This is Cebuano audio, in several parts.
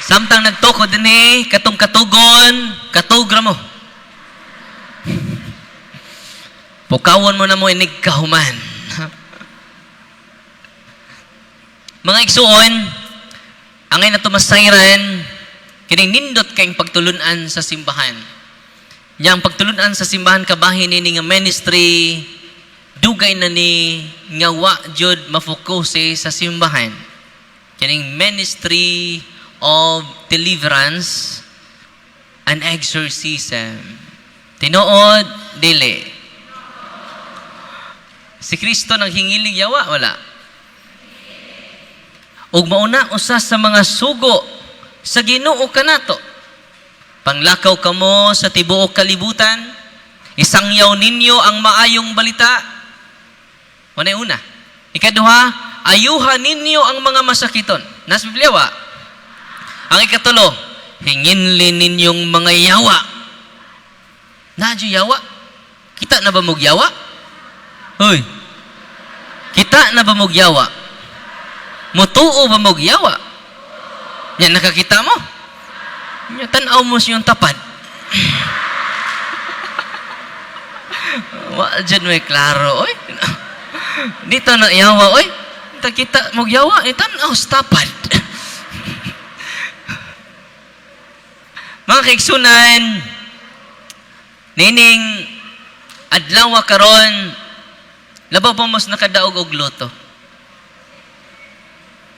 Samtang nagtukod dinhi katong katugon, katugra mo. Pukawon mo na mo inig kahuman. Mga igsuon, angay na tumasayran, kining nindot kayong pagtulunan sa simbahan. Nya ang pagtulunan sa simbahan kabahin ni nga ministry dugay na ni nga wa jud ma-focus sa simbahan. Kining ministry of deliverance and exorcism. Tinuod, dili. Si Kristo nanghingilig yawa, wala. Ug mauna usa sa mga sugo sa Ginoo kanato. Panglakaw kamo sa tibuok kalibutan, isangyaw ninyo ang maayong balita. Unay una. Ikaduha, ayuha ninyo ang mga masakiton. Nas Biblia wa. Ang ikatulo, hinginli ninyong mga yawa. Nadyo yawa? Kita na ba mog yawa? Hoy. Kita na ba mog yawa? Mutuo ba mog yawa? Nya nakakita mo? Nya tan-aw mo siyang tapad. Wa dyan may klaro, oy. Dito na yawa, oy. Ta kita mog yawa, eh, tan-aw sa tapad. Mga kaigsunan, nining adlaw karon, labaw pa mas nakadaog og luto.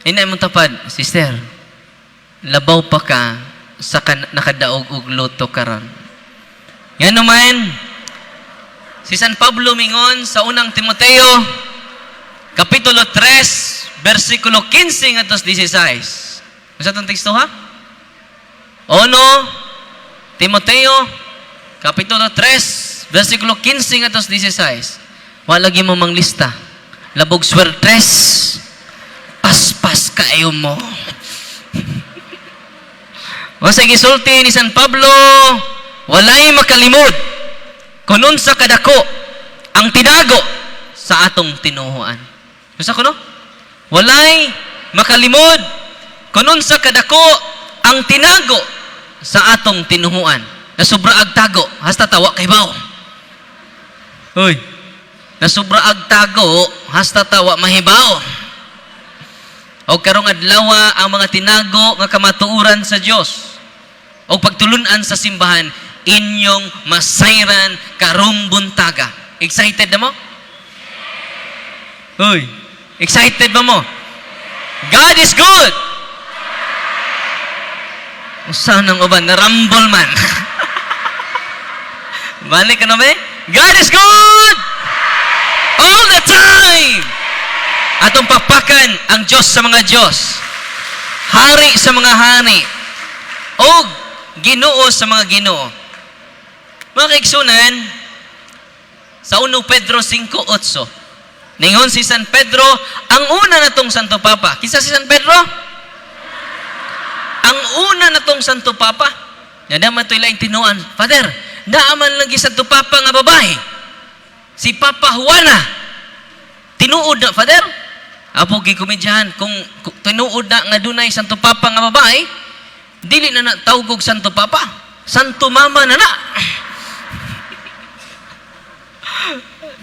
Ina imong tapad, sister, labaw pa ka sa nakadaog og luto karon. Ngano man, si San Pablo mingon sa unang Timoteo, Kapitulo 3, versikulo 15 ngadto 16. Unsa tong teksto ha? Uno, Timoteo, Kapitulo 3, versikulo 15 ngadto 16. Wala lagi mo manglista. Labog swertres, paspas kayo mo. Unsa gisulti ni San Pablo, walay makalimod kun unsa kadako ang tinago sa atong tinuhuan. Unsa kuno? Walay makalimod kun unsa kadako ang tinago sa atong tinuhuan. Nasubra ag tago, hasta tawa kay baw. Hoy. Nasubra ag tago, hasta tawa mahibaw. O karong adlaw ang mga tinago nga kamatuoran sa Dios. O pagtulunan sa simbahan, inyong masayran karong buntaga. Excited na mo? Hoy, excited ba mo? God is good! Usa nang uban, narambol man. Balik ka na ba? God is good! All the time! Atong pakpakan ang Diyos sa mga Diyos, Hari sa mga hari, o Ginoo sa mga Ginoo. Mga kaigsunan, sa 1 Pedro 5:8, ningon si San Pedro, ang una na tong Santo Papa. Kinsa si San Pedro? Ang una na tong Santo Papa. Nga naman ito'y laing tinuan. Father, naaman lagi Santo Papa nga babae. Si Papa Juana. Tinuod na, Father. Apo gikomedyahan kung tinuod na nga dunay Santo Papa nga babae, dili na na tawgog Santo Papa. Santo Mama na na.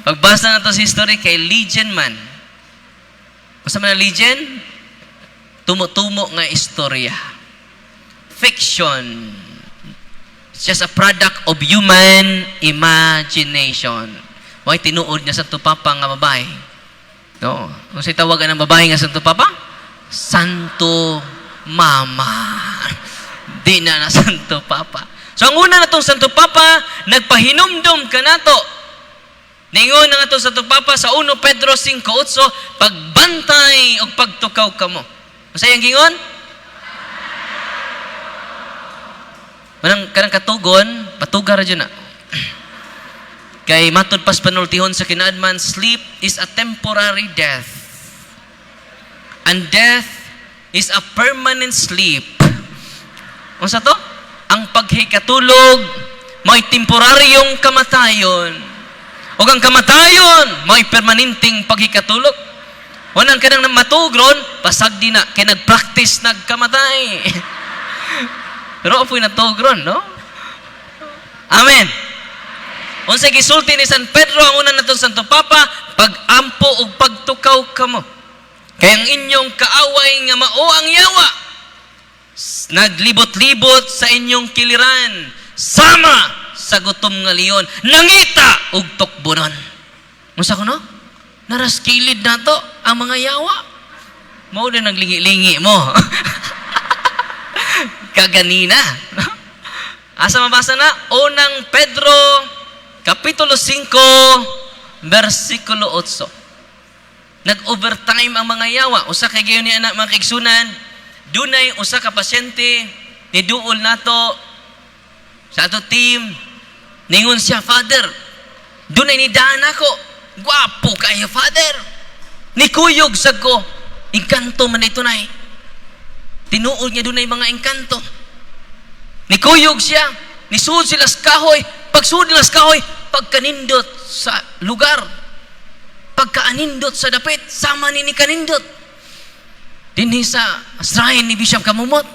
Pagbasa na to sa history kay Legion man. Basta man na Legion, tumo-tumo nga istorya. Fiction. It's just a product of human imagination. Why tinuod niya Santo Papa nga babae? No. Kung sa tawagan ng babae nga Santo Papa? Santo Mama. Di na na Santo Papa. So ang una na tong Santo Papa, nagpahinumdum ka nato. Ningon na nga itong Santo Papa sa 1 Pedro 5:8, pagbantay o pagtukaw kamo. Unsa iyang gingon? Manang kanang katugon, patugar ra na. Kay matud pas panultihon sa kinaadman, sleep is a temporary death. And death is a permanent sleep. Unsa to? Ang paghikatulog may temporaryong kamatayon. O ang kamatayon may permanenteng paghikatulog. Wanang kanang matugron, pasag di na, kay nagpractice nagkamatay. Pero apoy natog ron, no? Amen. Unsa gisulti ni San Pedro, ang una natong Santo Papa, pag-ampo ug pagtukaw kamo. Kay ang inyong kaaway nga mao ang yawa, naglibot-libot sa inyong kiliran, sama sa gutom nga leon, nangita og tukbonon. Unsa kuno? Naras kilid nato ang mga yawa. Mao din naglingi-lingi mo kaganina. Asa mabasa na? Unang Pedro, Kapitulo 5, versikulo 8. Nag-overtime ang mga yawa. Usa kay gayon ni anak, mga kaigsunan, dunay usa ka pasyente ni duol nato sa ato team. Ningon siya, "Father, dunay ni daan ako. Gwapo kayo, Father. Nikuyog sad ko. Engkanto man ito, nay." Tinuod niya dunay mga engkanto. Nikuyog siya. Nisud sila sa kahoy. Pagsud nila sa kahoy, pagkanindot sa lugar. Pagkaanindot sa dapit, sama ni kanindot. Dinhi sa shrine ni Bishop Camomot.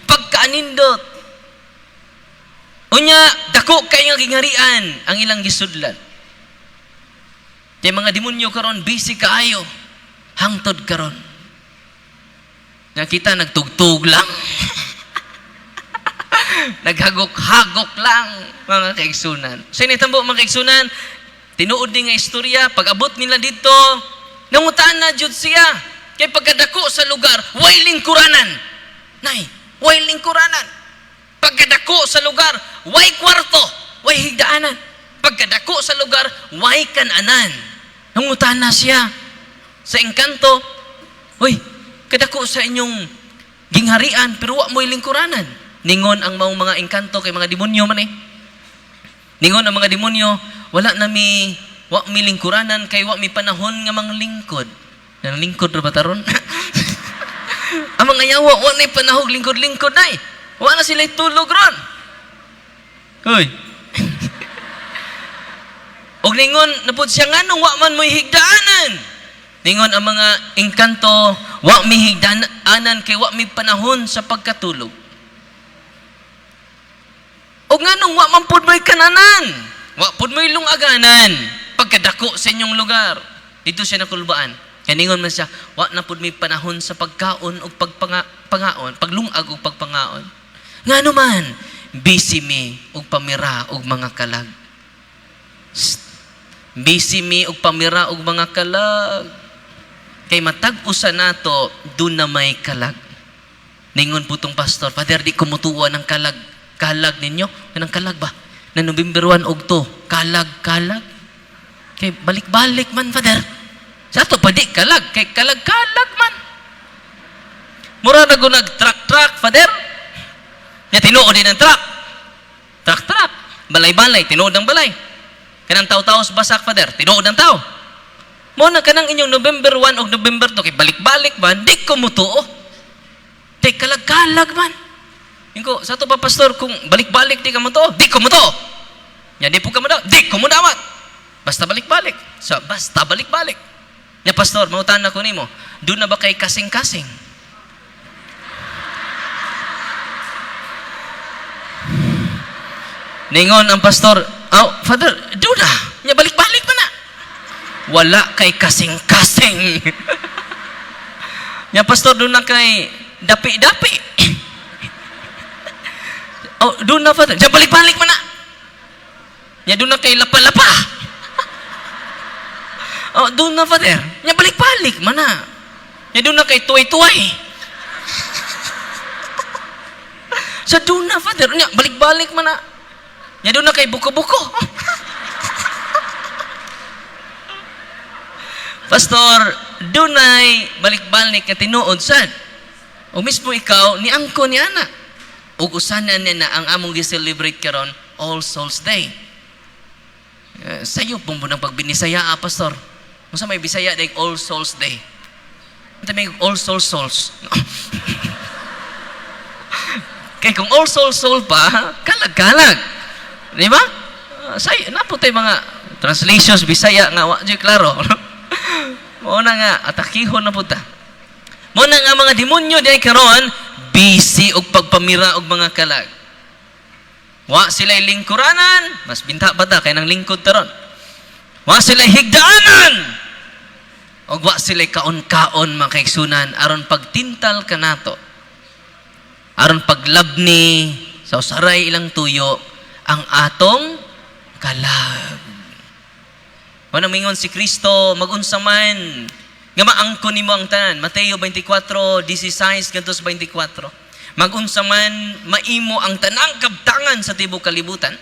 Pagkaanindot. Unya, dako kay nga gingarian ang ilang gisudlan. Kay mga demonyo karon busy kaayo. Hangtod karon. Nakita nagtugtog lang. Naghagok-hagok lang, mga kaigsunan. Sa so, mga kaigsunan, tinuod ni nga istorya, pag abot nila dito, nangutaan na jud siya. Kay pagkadako sa lugar, way lingkuranan. Nay, way lingkuranan. Pagkadako sa lugar, way kwarto, way higdaanan. Pagkadako sa lugar, way kananan. Nangutaan na siya sa engkanto, "Uy, kadako sa inyong gingharian, pero wa mo'y lingkuranan." Ningon ang maong mga engkanto, kay mga demonyo man eh. Ningon ang mga demonyo, "Wala na mi, wa mi lingkuranan kay wa mi panahon nga mga lingkod." Nang lingkod ra ba taron? Ang mga yawa, wa na panahog lingkod-lingkod na eh. Wa na sila tulog ron. Hoy. Og ningon na pud siya, "Nganong wa man mo'y higdaanan?" Ningon ang mga engkanto, "Wa mi higdaanan kay wa mi panahon sa pagkatulog." "Og nganong wa man pud mo'y kananan? Wa pud mo'y lungaganan pagkadako sa inyong lugar?" Dito siya nakulbaan. Kaya ningon man siya, "Wa na pud may panahon sa pagkaon ug pagpangaon, paglungag ug pagpangaon." "Ngano man?" "Busy mi og pamira og mga kalag." Shh. Busy mi og pamira og mga kalag. Kay matag usa nato duna na may kalag. Ningon po tong pastor, "Father, di ko mutuwa ng kalag. Kalag ninyo? Kanang kalag ba? Na November 1 og 2, kalag, kalag. Kay balik-balik man, Father. Sa ato pa di kalag, kay kalag-kalag man. Mura na nag truck-truck, Father. Nya tinuod din ang truck. Truck-truck. Balay-balay, tinuod ang balay. Kanang tao-tao sa basak, Father, tinuod ang tao. Mo na kanang inyong November 1 og November 2, kay balik-balik man, di ko mutuo. Kay kalag-kalag man." Inko, sa ato pa, "Pastor, kung balik-balik di ka mutuo, di ko mutuo. Nya di po ka mo di ko mo dawat. Basta balik-balik." So, basta balik-balik. Nya, "Pastor, mautan na ko nimo. Duna ba kay kasing-kasing?" Ningon ang pastor, "Oh, Father, duna. Nya balik-balik pa na." "Wala kay kasing-kasing." "Nya Pastor, duna kay dapi-dapi?" "Oh, duna, Father." "Nya balik-balik man na." "Nya duna kay lapa-lapa?" "Oh, duna, Father." "Nya balik-balik man na." "Nya duna kay tuway-tuway?" "Sa duna, Father." "Nya balik-balik man na." "Nya duna kay buko-buko?" Pastor, dunay balik-balik nga tinuod sad. O mismo ikaw, ni angko ni ana. Ug usanan niya na ang among gi-celebrate karon, All Souls Day. Sayo pong ng pagbinisaya, Pastor. Unsa may Bisaya day All Souls Day? Unsa may All Souls Souls? Kay kung All Souls Soul pa, kalag-kalag. Di ba? Say, naputay mga translations Bisaya nga wa jud klaro. Mao na nga atakihon na puta. Mao na nga mga demonyo di karon Busy og pagpamira og mga kalag. Wa sila lingkuranan, mas binta pa ta kay nang lingkod taron. Wa sila higdaanan. Og wa sila kaon-kaon, mga kaigsunan, aron pagtintal kanato. Aron paglabni sa usaray ilang tuyo ang atong kalag. Wala mingon si Kristo, magunsa man nga maangkon nimo ang tanan. Mateo 24:16 ngadto sa 24. Magunsa man maimo ang tanang kabtangan sa tibok kalibutan.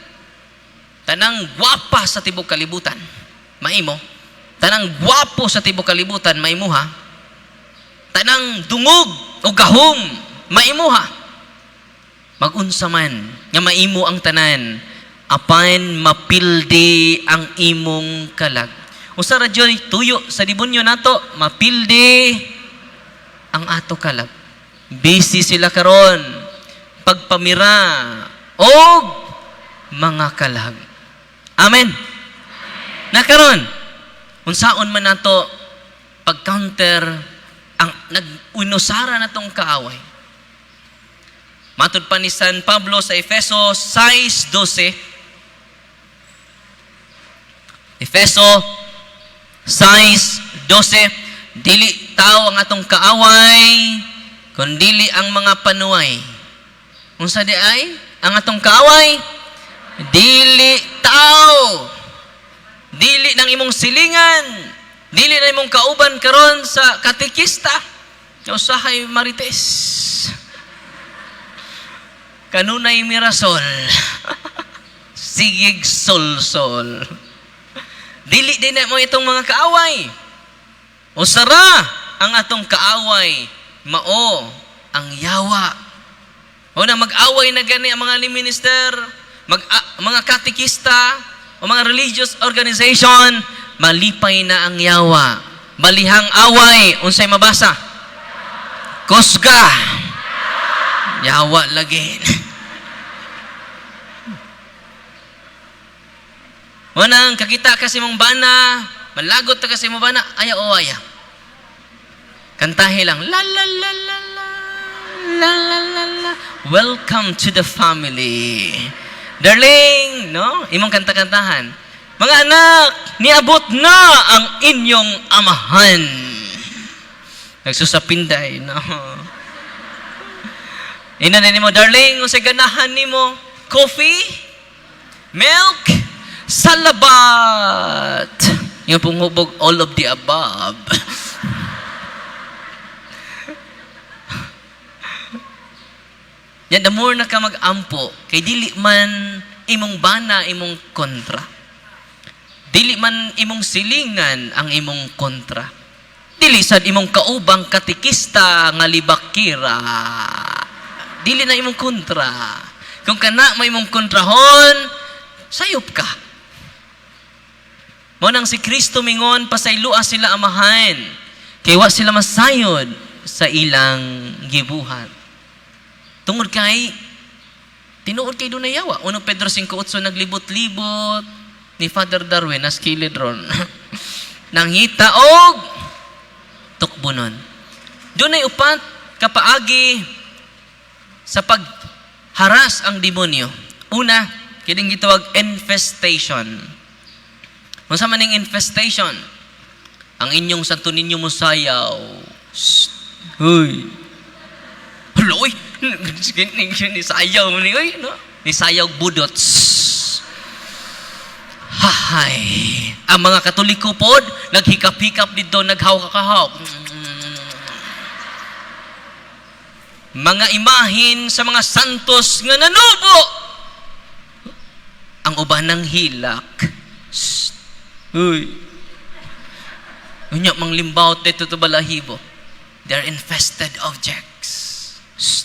Tanang gwapa sa tibok kalibutan. Maimo. Tanang gwapo sa tibok kalibutan, maimuha. Tanang dungog o gahom, maimuha. Magunsa man nga maimo ang tanan, apan mapildi ang imong kalag. Usa ra jud tuyo sa demonyo nato, mapildi ang ato kalag. Busy sila karon pagpamira og mga kalag. Amen. Na karon, unsaon man nato pag-counter ang nag-unusara natong kaaway? Matud pa ni San Pablo sa Efeso 6:12. Efeso 6:12, dili tao ang atong kaaway, kundili ang mga panuay. Unsa di ay ang atong kaaway? Dili tao. Dili ng imong silingan. Dili na imong kauban karon sa katekista. Usahay marites. Kanunay mirasol. Sigig sol-sol. Dili din na mo itong mga kaaway. Usara ang atong kaaway, mao ang yawa. O na mag-away na gani ang mga ni minister, mga katekista, o mga religious organization, malipay na ang yawa. Balihang away, unsay mabasa? Kusga. Yawa lagi. Wanang kakita kasi mong bana, malagot ta kasi mong bana, aya o aya. Kantahe lang, la la la la la, la la la la. Welcome to the family. Darling, no? Imong kanta-kantahan. Mga anak, niabot na ang inyong amahan. Nagsusapinday, no? Ina na nimo, darling, unsay ganahan nimo? Coffee? Milk? Salabat! Yung pong hubog, all of the above. Yan, the more na ka mag-ampo, kay dili man imong bana, imong kontra. Dili man imong silingan ang imong kontra. Dili sad imong kaubang katikista nga libakira. Dili na imong kontra. Kung kana may imong kontrahon, sayop ka. Mao nang si Kristo mingon, pasaylua sila, Amahan. Kay wa sila masayod sa ilang gibuhat. Tungod kay tinuod kay dunay yawa. 1 Pedro 5:8, naglibot-libot ni Father Darwin nas kilid ron. Nangita og tukbonon. Dunay upat kapaagi sa pagharas ang demonyo. Una, kining gitawag infestation. Unsa man ning infestation? Ang inyong Santo Niño mosayaw. Shh. Huy. Hala, uy. Ni sayaw ni, uy, no? Ni sayaw budots. Hahay. Ang mga Katoliko pod, naghikap-hikap dito, naghawak-kahawak. Mga imahin sa mga santos nga nanubo. Ang uban ng hilak. Shh. Uy. Unya mang limbaw dito to balahibo. They're infested objects. Shh.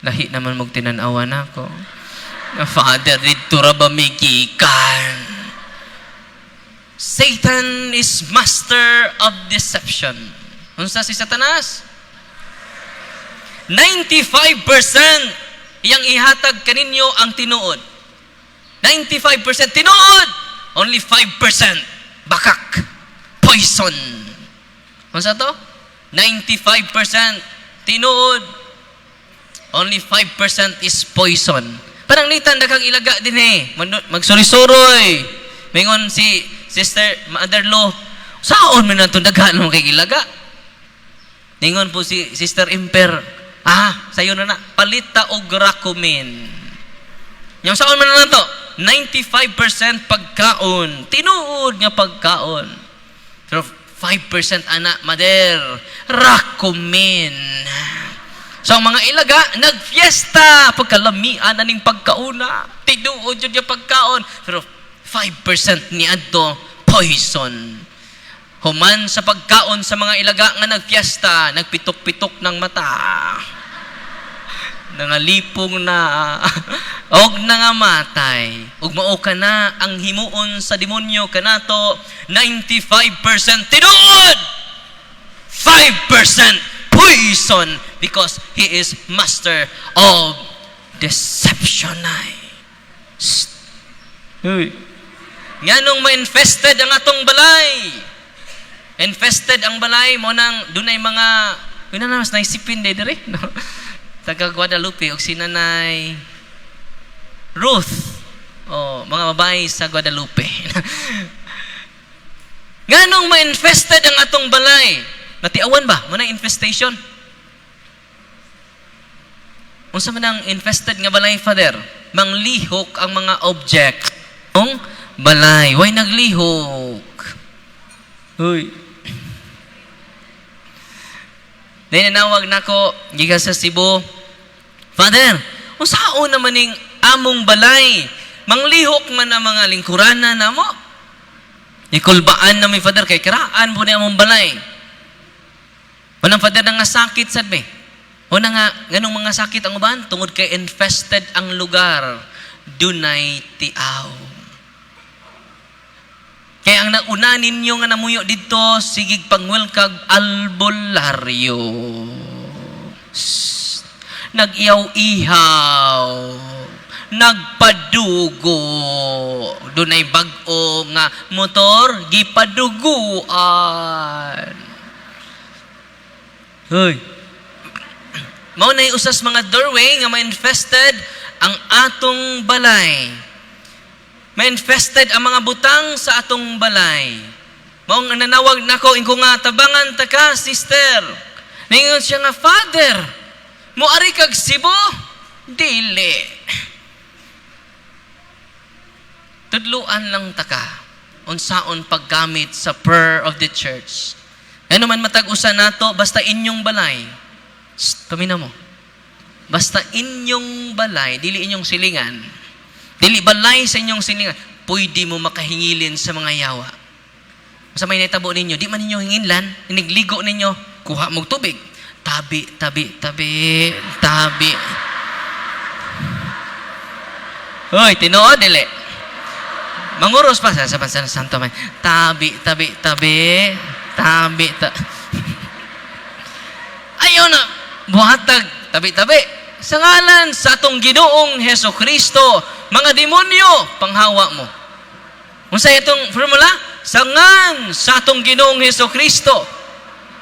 Lahi naman magtinanawa na ako. Father, dito ra ba may gikan? Satan is master of deception. Unsa si Satanas? 95% iyang ihatag kaninyo ang tinuod. 95% tinuod! Only 5% bakak. Poison. Unsa to? 95% tinuod. Only 5% is poison. Pananglitan daghang ilaga din eh. Magsuri-suroy. Mingon si Sister Mother Lo, "Saon man natong daghan mo kay ilaga?" Ningon po si Sister Imper, "Ah, sayo na na, palita og Racumin." Yang saon man na to? 95% pagkaon. Tinuod nga pagkaon. Pero 5% ana, Mother, Racumin. So ang mga ilaga, nagfiesta, pagkalamian na ning pagkauna. Tinuod yun yung pagkaon. Pero 5% ni adto poison. Human sa pagkaon sa mga ilaga nga nagfiesta, nagpitok-pitok ng mata. Nangalipong na og nangamatay. Ug mao ka na ang himuon sa demonyo kanato, 95% tinuod, 5% poison, because he is master of deception ay. Shh. Uy. Nganong ma-infested ang atong balay? Infested ang balay mo nang dunay mga una na mas naisipin day dire, no? Taga Guadalupe og si Nanay Ruth. Oh, mga babae sa Guadalupe. Nganong ma-infested ang atong balay? Natiawan ba? Mo na infestation. Unsa man ang infested nga balay, Father? Manglihok ang mga object. Ang balay, way naglihok. Huy. Dahil nanawag nako gikan sa Cebu, "Father, unsaon naman ning among balay? Manglihok man ang mga lingkuranan namo. Ikulbaan na mi, Father, kay karaan po ni among balay." Manang Father nga sakit sad mi. Una nga, ganong mga sakit ang uban, tungod kay infested ang lugar, dunay tiaw. Kaya ang nauna ninyo nga namuyo dito, sigig pangwelkag albularyo. Shh. Nag-iyaw-ihaw. Nagpadugo. Dunay bag-o nga motor, gipaduguan. Hoy. Mao na usas mga doorway nga ma-infested ang atong balay. Ma-infested ang mga butang sa atong balay. Mao nga nanawag nako inko nga tabangan ta ka, sister. Ningon siya nga, "Father, mo ari kag Cebu?" "Dili. Tudluan lang ta ka unsaon paggamit sa prayer of the church." Ano man matag usa nato, basta inyong balay. Shh, pamina mo. Basta inyong balay, dili inyong silingan. Dili balay sa inyong silingan, pwede mo makahingilin sa mga yawa. Sa may naitabo ninyo, di man ninyo hinginlan, inigligo ninyo, kuha mong tubig. Tabi, tabi, tabi, tabi. Hoy, tinuod dili. Manguros pa sa sa Santo man. Tabi, tabi, tabi, tabi, ta. Ayaw na buhatag, tabi, tabi. Sa ngalan sa atong Ginoong Heso Kristo, mga demonyo, panghawa mo. Unsa itong formula? Sa ngan sa atong Ginoong Heso Kristo.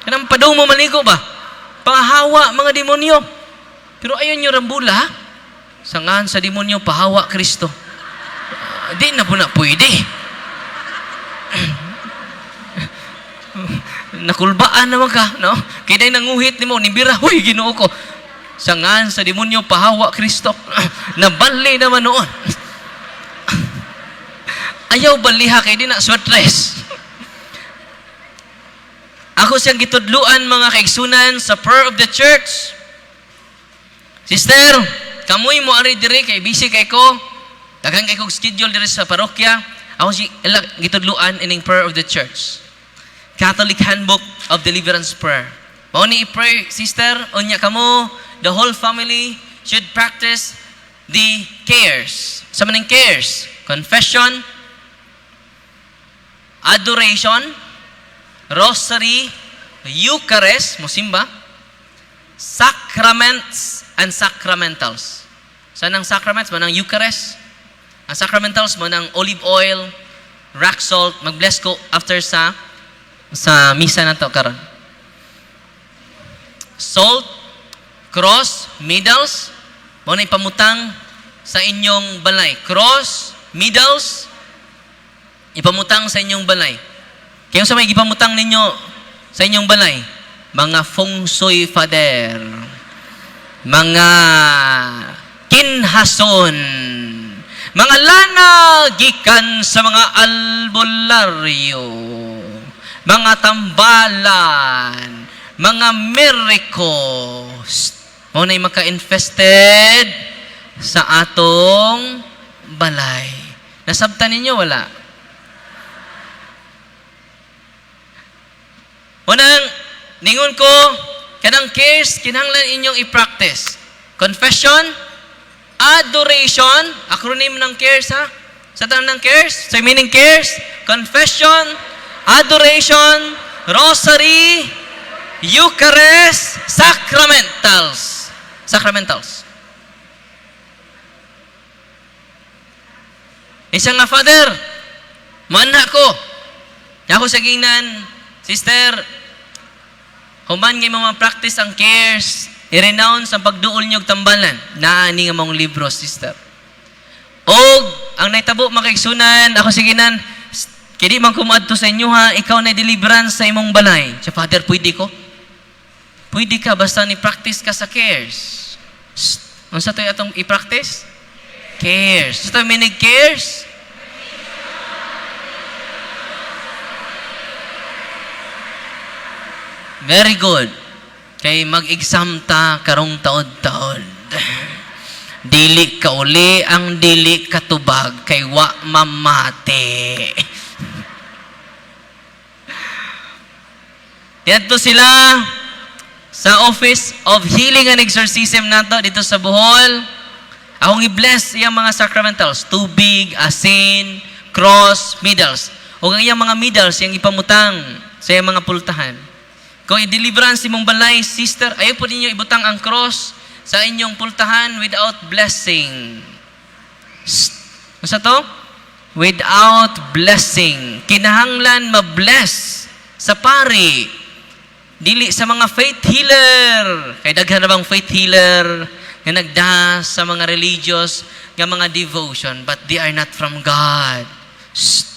Kanang padung mo maligo ba? Panghawa mga demonyo. Pero ayon nyo rambula, ha? Sa ngan sa demonyo, pahawa Kristo. Di na po na pwede. Nakulbaan naman ka, no? Kaya dahil nanguhit ni mo, nibira, "Huy, Ginoo ko. Sa ngan sa demonyo, pahawa Kristo." Nabali naman noon. Ayaw baliha kay di na sweatless. Ako siyang gitudluan, mga kaigsunan, sa prayer of the church. Sister, kamoy mo ari diri kay busy kay ko. Daghan kay kog schedule diri sa parokya. Ako si ila gitudluan ining prayer of the church. Catholic Handbook of Deliverance Prayer. Mao ni i-pray, sister, unya kamo, the whole family should practice the cares. Sa maning cares? Confession, adoration, rosary, Eucharist, musimba, sacraments, and sacramentals. Saan ang sacraments? Mo ng Eucharist. Ang sacramentals mo ng olive oil, rock salt, mag-bless ko after sa misa na to karon. Salt, Cross, medals, mao na ipamutang sa inyong balay. Cross, medals, ipamutang sa inyong balay. Kaya sa may gipamutang ninyo sa inyong balay, mga feng shui, Father, mga kinhason, mga lana gikan sa mga albularyo, mga tambalan, mga miracles, mao na maka-infested sa atong balay. Nasabtan ninyo, wala? Unang, ningon ko, kanang cares, kinahanglan inyong i-practice. Confession, adoration, acronym ng cares ha? Sa tanan ng cares, sa meaning cares, confession, adoration, rosary, Eucharist, sacramentals. Sacramentals. Isa nga, Father, mana ko. Ako sa gingnan, sister, human nga mga practice ang cares, i-renounce ang pagduol niyo og tambalan. Naa ni nga mong libro, sister. Og ang naitabo makaigsunan, ako sige nan, kay di man ko moadto sa inyo ha, ikaw na deliverance sa imong balay. Siya, Father, pwede ko? Pwede ka, basta ni practice ka sa cares. Shh. Unsa to'y atong i-practice? Cares. Sa to'y meaning cares? Very good. Kay mag-exam ta karong taod-taod. Dili ka uli ang dili katubag kay wa mamate. Dito sila sa Office of Healing and Exorcism nato dito sa Bohol. Akong i-bless iyang mga sacramentals, tubig, asin, cross, medals. O ang iyang mga medals, iyang ipamutang sa iyang mga pultahan. Kung i-deliverance imong balay, sister, ayaw po ninyo ibutang ang cross sa inyong pultahan without blessing. Shh. Unsa to? Without blessing. Kinahanglan ma-bless sa pari. Dili sa mga faith healer. Kay daghan na bang faith healer nga nagda sa mga religious nga mga devotion, but they are not from God. Shh.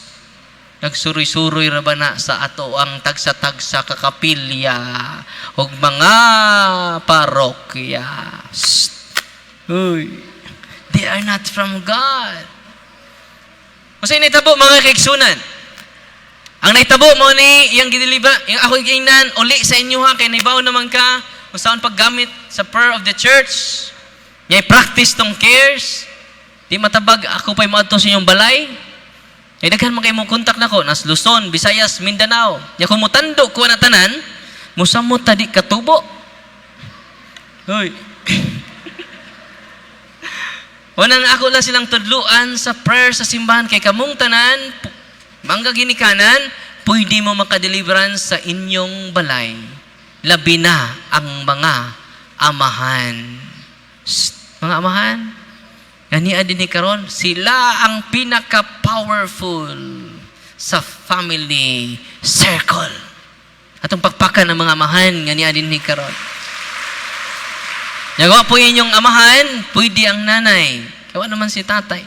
Nagsuroy-suroy ra ba na sa ato ang tagsa-tagsa kakapilya ug mga parokya. Shh. Uy. They are not from God. Unsay nahitabo mga kaigsunan? Ang nahitabo mo ni iyang gideliver, iyang ako giingnan uli sa inyo ha, kay nahibaw naman ka kung saan paggamit sa prayer of the church. Nya practice tong cares. Di matabag ako pa'y moadto sa inyong balay. Kay daghan man kay mo kontak nako nas Luzon, Visayas, Mindanao. Nya kung mutando ko na tanan, musamot ta di katubo. Hoy. Unang ako lang silang tudluan sa prayer sa simbahan kay kamong tanan, mangga ginikanan, pwede mo makadeliverance sa inyong balay. Labi na ang mga amahan. Shh, mga amahan, gania din ni karon, sila ang pinaka-powerful sa family circle. Atong pakpakan ng mga amahan, gania din ni karon. Nagawa po inyong amahan, pwede ang nanay. Kawa naman si tatay.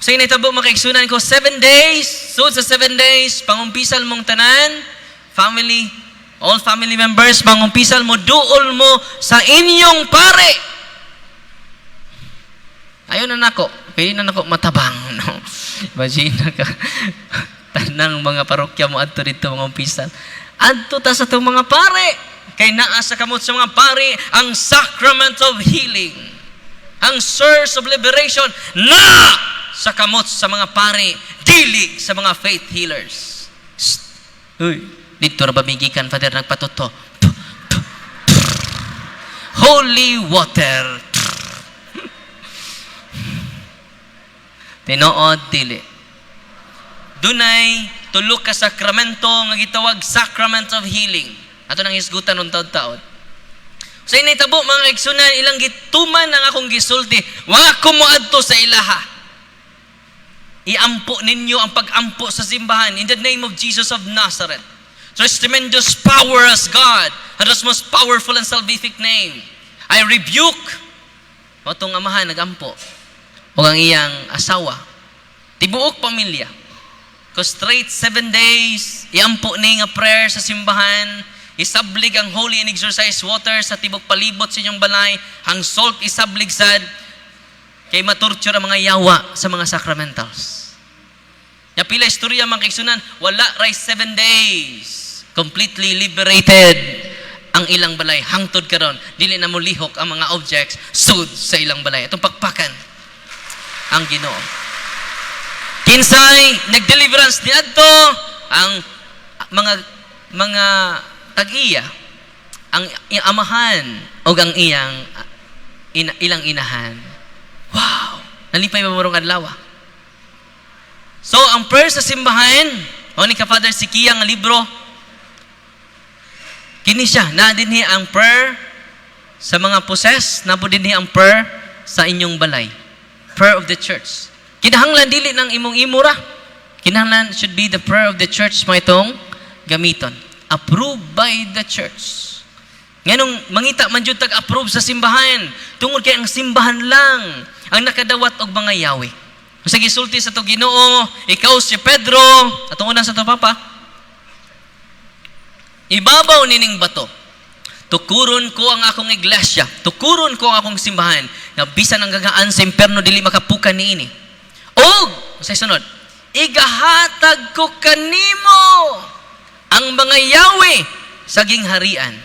So yung naitabo makaigsunan ko, 7 days, so sa 7 days, pangumpisal mong tanan, family, all family members, pangumpisal mo, duol mo sa inyong pare. Ayaw na nako, kaya na nako matabang. No? Imagine na ka, tanang mga parokya mo adto dito mga umpisal. Adto ta sa itong mga pare. Kay naa sa kamot sa mga pare ang sacrament of healing, ang source of liberation na sa kamot sa mga pare, dili sa mga faith healers. Shh. Uy, dito ra ba migikan, Father, nagpatuto. Holy water. Tinuod dili. Dunay tulo ka sakramento nga gitawag sacrament of healing. Ato nang hisgutan ng taod-taod. Sa inay tabo mga igsunan, ilang gituman ang akong gisulti, wa ko moadto sa ilaha. Iampo ninyo ang pag-ampo sa simbahan in the name of Jesus of Nazareth. There's tremendous power as God And the most powerful and salvific name, I rebuke. Mao amahan nagampo o ang iyang asawa, tibuok pamilya. Ko straight 7 days, iampo ni nga prayer sa simbahan, isablig ang holy and exorcised water sa tibok palibot sa inyong balay, ang salt isablig sad, kay matorture ang mga yawa sa mga sacramentals. Ya pila istorya, mga kaigsunan, wala ray 7 days. Completely liberated ang ilang balay. Hangtod karon, dili na mo lihok ang mga objects sud sa ilang balay. Atong pakpakan ang Ginoo. Kinsay nag-deliverance niadto? Ang mga tag-iya, ang amahan o ang ilang inahan. Wow! Nalipay ba mo adlaw? So, ang prayer sa simbahan, o ni ka Father Sikia nga libro, kini siya, na dinhi ang prayer sa mga possessed, na po dinhi ang prayer sa inyong balay. Prayer of the church. Kinahanglan dili ng imong imura. Kinahanglan should be the prayer of the church mo itong gamiton. Approved by the church. Nganong mangita man jud tag approve sa simbahan? Tungod kay ang simbahan lang ang nakadawat og mga yawi. Sa gisulti sa to Ginoo, "Ikaw si Pedro," atong unang sa to Papa, "ibabaw nining bato, tukuron ko ang akong iglesia, tukuron ko ang akong simbahan, nga bisan ang gagaan sa imperno dili makapukan niini. Og, sa sunod, igahatag ko kanimo ang mga yawi sa gingharian.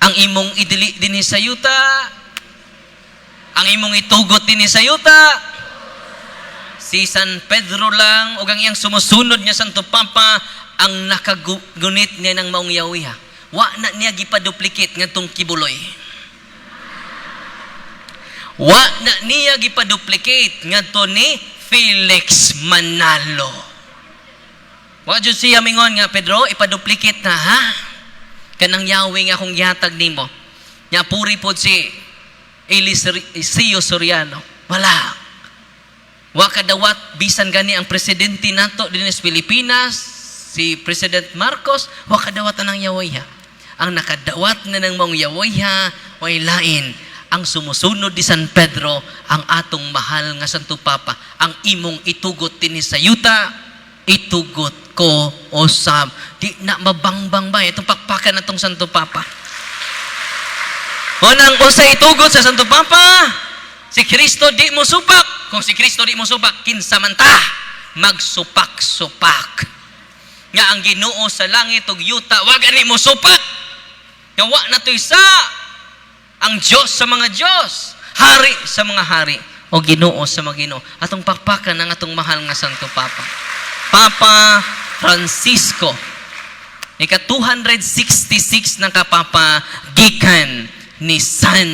Ang imong idili dinhi sa yuta, ang imong itugot dinhi sa yuta." Si San Pedro lang ug ang iyang sumusunod niya Santo Papa ang nakagunit niya ng maong yawi ha. Wa na niya gipaduplicate ngadtong Quiboloy. Wa na niya gipaduplicate ngadto ni Felix Manalo. Wa jud siya mingon nga, "Pedro, ipaduplicate na ha. Kanang yawi nga akong gihatag nimo." Nya puri pod si Eliseo Soriano. Wala. Wa kadawat bisan gani ang presidente nato dinhi sa Pilipinas, si President Marcos, wa kadawat ang yawoy ha. Ang nakadawat na ng maong yawoy ha, way lain ang sumusunod ni San Pedro, ang atong mahal nga Santo Papa. Ang imong itugot dinhi sa yuta, itugot ko usab. Di na mabangbang ba itong pakpakan natong Santo Papa. Unang unsa itugot sa Santo Papa? Si Kristo di mo supak. Kung si Kristo di mo supak, kinsa man ta magsupak-supak? Nga ang Ginoo sa langit ug yuta, wa gani mo supak. Nga wa na to'y sa ang Diyos sa mga Diyos, hari sa mga hari, o Ginoo sa mga Ginoo. Atong pakpakan ang atong mahal nga Santo Papa. Papa Francisco. Ika 266 na kapapa gikan ni San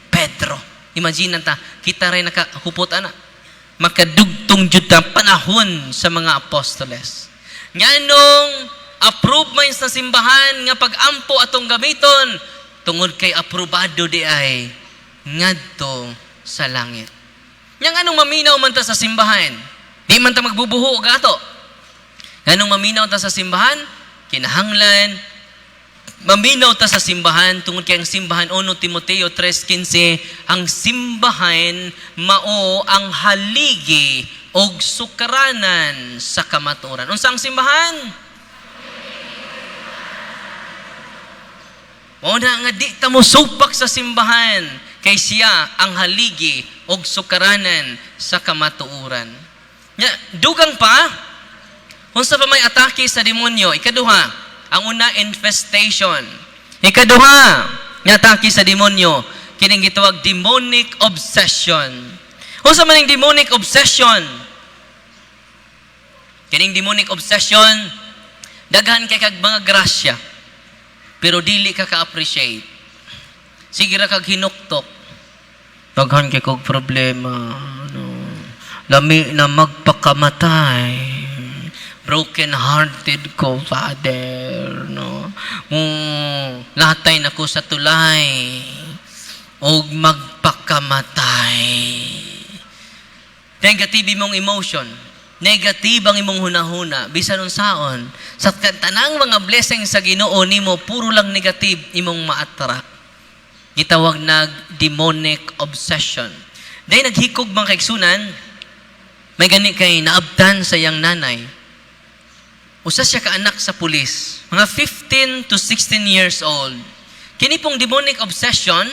Pedro. Imagine ta, kita rin nakahupot ana. Makadugtong jud ta panahon sa mga apostoles. Nganong approve man sa simbahan nga pag-ampo atong gamiton? Tungod kay aprobado di ay ngadto sa langit. Yang anong maminaw man ta sa simbahan? Di man ta magbubuho og ato. Nganong maminaw ta sa simbahan? Kinahanglan maminaw ta sa simbahan tungod kay ang simbahan, 1 Timoteo 3:15, ang simbahan mao ang haligi og sukaranan sa kamatuoran. Unsa ang simbahan? Mao na nga di ta mo supak sa simbahan kay siya ang haligi og sukaranan sa kamatuoran. Nya, dugang pa, unsa pa may atake sa demonyo? Ikaduha, ang una, infestation. Ikaduha, nga atake sa demonyo, kining gitawag demonic obsession. Unsa man ning demonic obsession? Kining demonic obsession, daghan kay kag mga grasya, pero dili ka ka-appreciate. Sige ra kag hinuktok. Daghan kay kog problema. Ano, lami na magpakamatay. Broken hearted ko, Father. No? Latay na ko sa tulay. Og magpakamatay. Negative mong emotion. Negative ang imong hunahuna, bisan unsaon sa tanang mga blessing sa Ginoo nimo, puro lang negative imong ma-attract. Gitawag nag demonic obsession. Dahil naghikog, mga kaigsunan, may gani kay naabtan sa iyang nanay. Usa siya ka anak sa pulis. Mga 15 to 16 years old. Kini pong demonic obsession,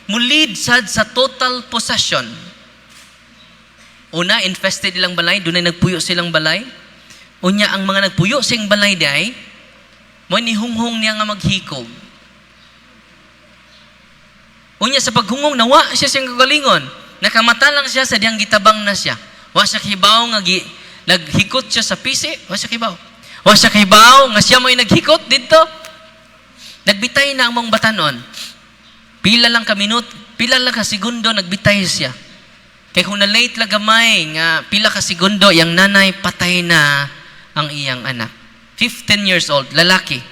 mulid sad sa total possession. Una, infested ilang balay, dunay nagpuyo silang balay. Unya, ang mga nagpuyo sa iyang balay diay, mo nihunghong niya nga maghikog. Unya sa paghungong, nawa siya siyang kagalingon. Nakamata lang siya sa diyang gitabang na siya. Wa siya kibaw nga naghikot siya sa pisi. Wa siya kibaw. Wa siya kibaw nga siya mo'y naghikot dito. Nagbitay na ang mga batanon. Pila lang ka minut, pila lang ka segundo nagbitay siya. Kay kung na-late lang gamay nga pila ka segundo, yang nanay patay na ang iyang anak. 15 years old, lalaki.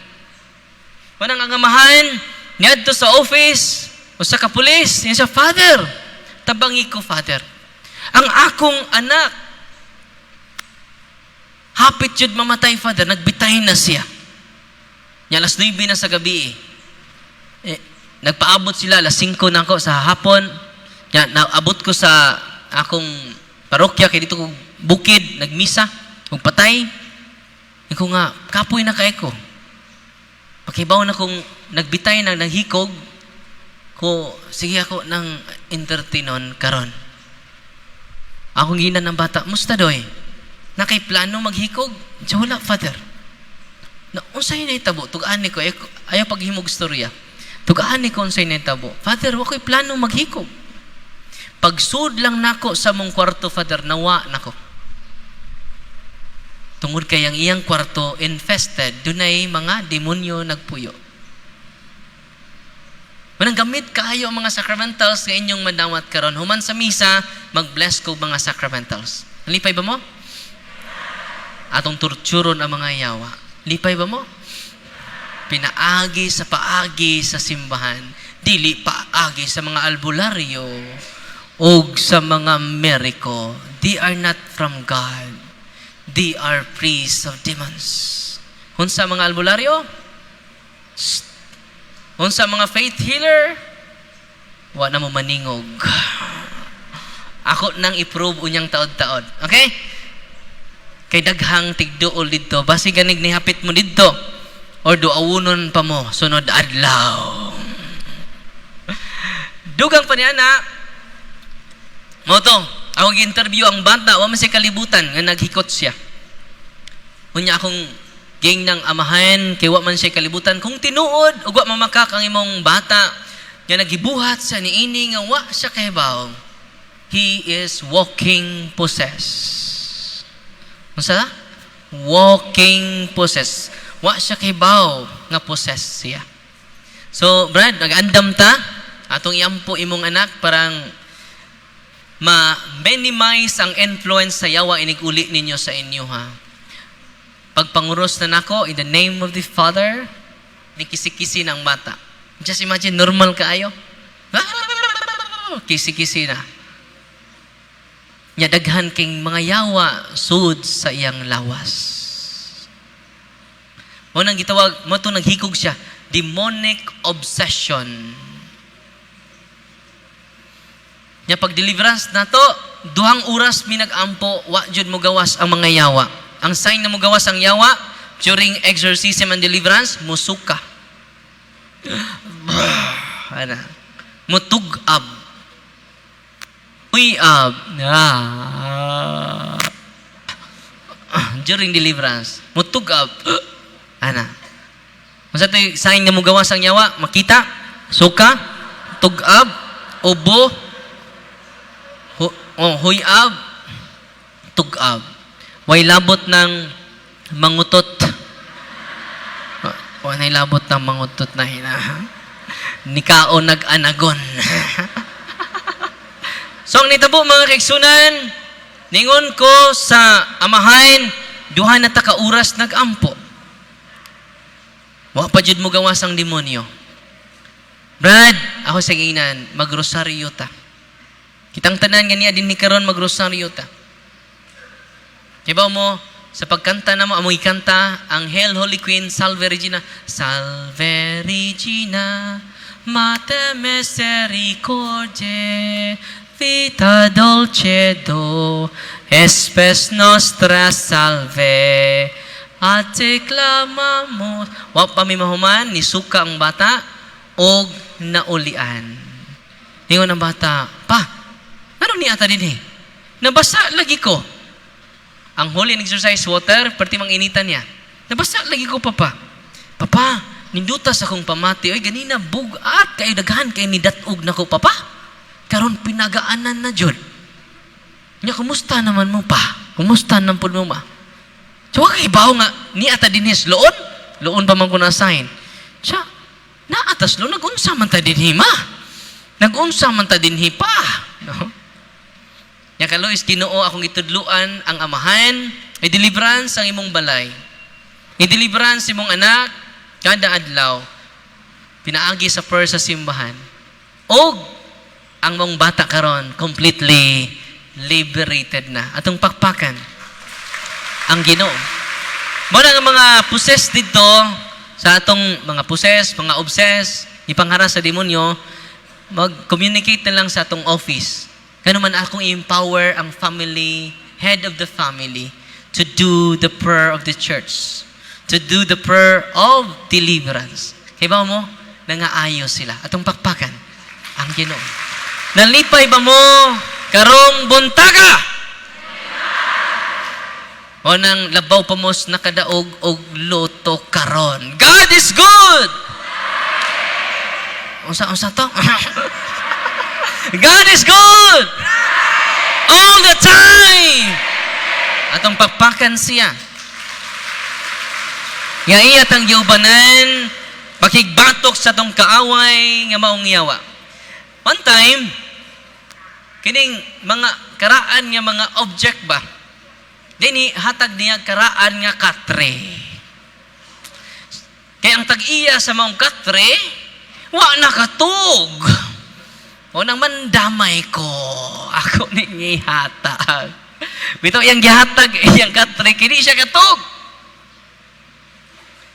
Manang ang amahan, niadto sa office, usa ka pulis, niya siya, "Father, tabangi ko, Father. Ang akong anak, hapit jud mamatay, Father, nagbitay na siya." Nya alas 9 na sa gabi. Eh, nagpaabot sila, alas 5 na ako sa hapon. Nya, naabot ko sa akong parokya, kay dito ko bukid, nagmisa, kung patay. Iko nga, kapoy na kay ko. Pakibaw na kung nagbitay na naghikog, ko, sige ako nang entertainon karon. Akong gina ng bata, "Musta doy? Nakay plano maghikog?" "Siya wala, Father." "Na, unsay nahitabo? Tug-an ko, ayaw, ayaw paghimog storya. Tug-an ko unsay nahitabo." "Father, wa ko'y plano maghikog. Pagsud lang nako sa mong kwarto, Father, nawa nako." Tungod kay ang iyang kwarto infested, dunay mga demonyo nagpuyo. Manang gamit kaayo ang mga sacramentals nga inyong madawat karon. Human sa misa, mag-bless ko mga sacramentals. Lipay ba mo? Atong torturon ang mga yawa. Lipay ba mo? Pinaagi sa paagi sa simbahan, dili paagi sa mga albularyo og sa mga meriko. They are not from God. They are priests of demons. Unsa mga albularyo? Shh. Unsa mga faith healer? Wa na mo maningog. Ako nang i-prove unyang taod-taod. Okay? Kay daghang tigduol didto. Basi ganig nihapit mo didto. Or duawunon pa mo sunod adlaw. Dugang pa niya na mo to, ako gi-interview ang bata, wa man siya kalibutan nga naghikot siya. Unya akong ging ng amahan kay wa man siya kalibutan kung tinuod ug wa mamakak ang imong bata nga nagibuhat sa niini nga wa siya kahibaw. He is walking possessed. Unsa? Walking possessed. Wa siya kahibaw nga possessed siya. So, Brad, nag-andam ta atong iampo imong anak parang ma-minimize ang influence sa yawa inig-uli ninyo sa inyo, ha. Pagpanguros na nako, in the name of the Father, ni kisi-kisi ng bata. Just imagine, normal kaayo. Kisi-kisi na. Nya daghan king mga yawa sud sa iyang lawas. Mo nang gitawag, mo to naghikog siya, demonic obsession. Nya pag deliverance nato, 2 oras mi nag-ampo, wa jud mo gawas ang mga yawa. Ang sign na mo gawas ang yawa during exorcism and deliverance, musuka. Ana. Mutug-ab. Uyab. Ah. During deliverance, mutug-ab. Ana. Unsa to'y sign nga mugawas ang yawa? Makita, suka, tug-ab, ubo, oh, huyab, tug-ab. Way labot ng mangutot. O, nay labot ng mangutot na hina. Nikao nag-anagon. So, ang nitabo, mga kaigsunan, ningon ko sa amahan, 2 na ta ka oras nag-ampo. Wa pa jud mo gawas ang demonyo. Brad, ako sa ginan, magrosaryo ta. Kitang tanan nga niya din ni karon, magrosaryo ta. Kibaw mo, sa pagkanta na mo, among ikanta, ang Hail Holy Queen, Salve Regina. Salve Regina, Mater Misericordiae, vita dulcedo, spes nostra salve. A te clamamus. Wa pa mi mahuman, nisuka ang bata, og naulian. Ningon ang bata, "Pa, ano ni ata din eh? Nabasa lagi ko." Ang holy and exorcise water, perti mang initan niya. "Nabasa lagi ko, Papa. Papa, ninduta sa akong pamati. Oy, ganina, bugat kayo, daghan kay nidatog nako, Papa. Karon pinagaanan na jud. Nya, kumusta naman mo pa? Kumusta naman pud mo ma?" So, wa kay bawo nga, ni ata dinhis loon. Loon pa man ko na-assign. Siya, naatas loon, nag-unsa man ta dinhi ma? Nag-unsa man ta dinhi pa? No? Nya kaluoy sa Ginoo, akong gitudluan ang amahan, ay deliverance ang imong balay. I-deliverance imong anak kada adlaw pinaagi sa prayer sa simbahan. Og ang mong bata karon completely liberated na. Atong pakpakan ang Ginoo. Mao na nga mga possessed dito sa atong mga possessed, mga obsessed, ipangharas sa demonyo, mag-communicate na lang sa atong office. Kano man akong i-empower ang family, head of the family, to do the prayer of the church. To do the prayer of deliverance. Kay ba mo, nangaayo sila. Atong pakpakan ang Ginoo. Nalipay ba mo karong buntaga? O nang labaw pa mos nakadaog og luto karon. God is good. Unsa unsa to? God is good. All the time. Atong pakpakan siya. Nga iya tang giubanan, makigbatok sa atong kaaway nga maong yawa. One time, kining mga karaan nga mga object ba, dini hatag niya karaan nga katre. Kaya ang tag-iya sa maong katre, wa nakatug. O nang mandamay ko, ako ni gihatag. Bitaw iyang gihatag iyang katre, kini siya katug.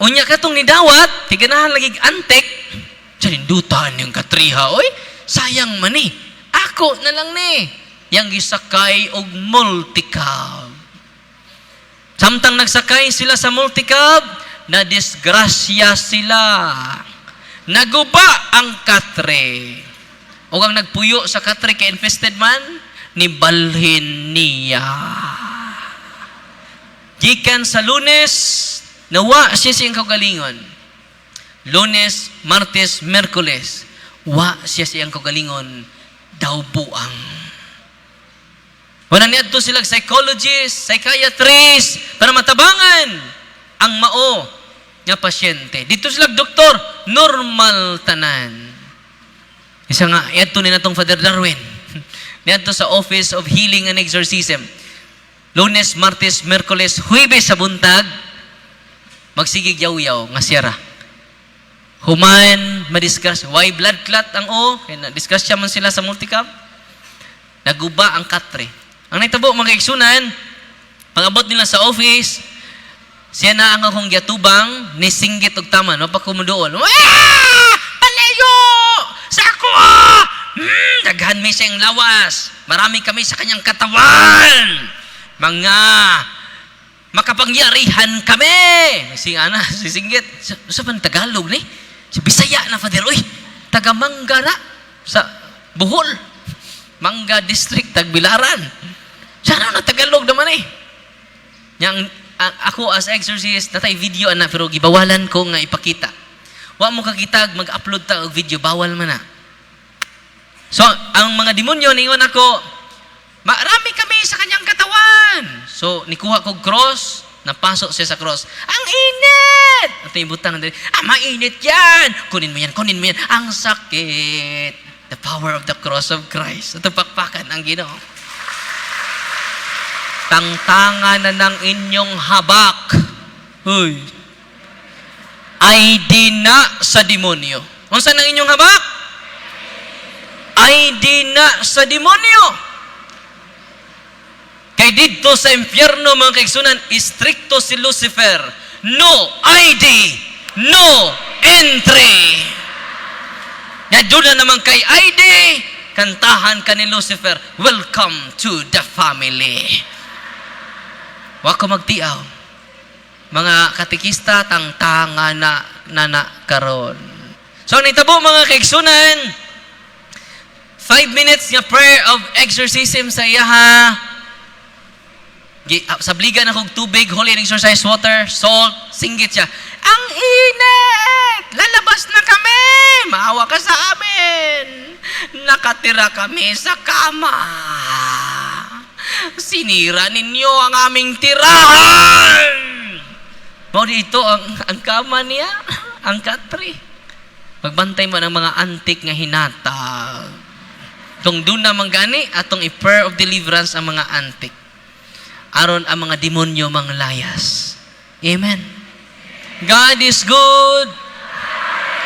Unya katong nidawat, tiganahan lagi antik, siya nindutan yung katriha, oy, sayang man ni. Ako na lang ni. Yang gisakay og multicab. Samtang nagsakay sila sa multicab, na disgrasya sila. Naguba ang katre. O ang nagpuyo sa katre kay infested man, nibalhin niya. Gikan sa Lunes, nawa siya siyang kaugalingon. Lunes, Martes, Merkules, wa siya siyang kaugalingon, daw buang. Wala niadto sila psychologist, psychiatrist, para matabangan ang mao nga pasyente. Dito sila doktor, normal tanan. Isa nga, iadto ni natong Father Darwin. Niadto sa Office of Healing and Exorcism. Lunes, Martes, Merkules, Huwebes sa buntag, magsigig yaw-yaw nga siyara. Human, madiscuss. Why blood clot ang o? Kaya na-discuss siya man sila sa multicab. Naguba ang katre. Ang nahitabo, mga igsunan, pag-abot nila sa office, siya na ang akong giatubang, ni singgit og taman, mapakumudool. "Ah! Palayo! Sa ako ah! Daghan mi siyang lawas. Marami kami sa kanyang katawan. Mga makapangyarihan kami." Si ana, si singgit. Sa pan Tagalog ni? Sa Bisaya na, Father. Uy, taga Mangga na. Sa Bohol. Mangga District, Tagbilaran. Sana na Tagalog naman eh. Yang ako as exorcist, natay video ana pero gibawalan ko nga ipakita. Wa mo kakitag mag-upload ta og video, bawal man na. So, ang mga demonyo ningon ako, "Marami kami sa kanyang katawan." So, nikuha ko cross, napasok siya sa cross. "Ang init!" At yung butang, "Ah, mainit yan! Kunin mo yan, kunin mo yan. Ang sakit." The power of the cross of Christ. Ito pakpakan ang Ginoo. Tangtanga na ng inyong habak. Huy. Ay di na sa demonyo. Unsa nang inyong habak? Ay di na sa demonyo. Kay didto sa impyerno, mga kaigsunan, istrikto si Lucifer. No ID, no entry. Nga doon na naman kay ID, kantahan ka ni Lucifer, "Welcome to the family." Wa ko magtiaw. Mga katekista, tangtanga na na, na karon. So, ang nitabo, mga kaigsunan, 5 minutes nga prayer of exorcism sa iyaha. Sabligan akong tubig, holy and exorcised water, salt, singgit siya. "Ang init! Lalabas na kami! Maawa ka sa amin! Nakatira kami sa kama! Sinira ninyo ang aming tirahan!" Mao dito ang kama niya, ang katre. Pagbantay mo ng mga antik nga hinatag. Kung doon naman gani, atong i-prayer of deliverance ang mga antik. Aron ang mga demonyo manglayas. Amen. God is good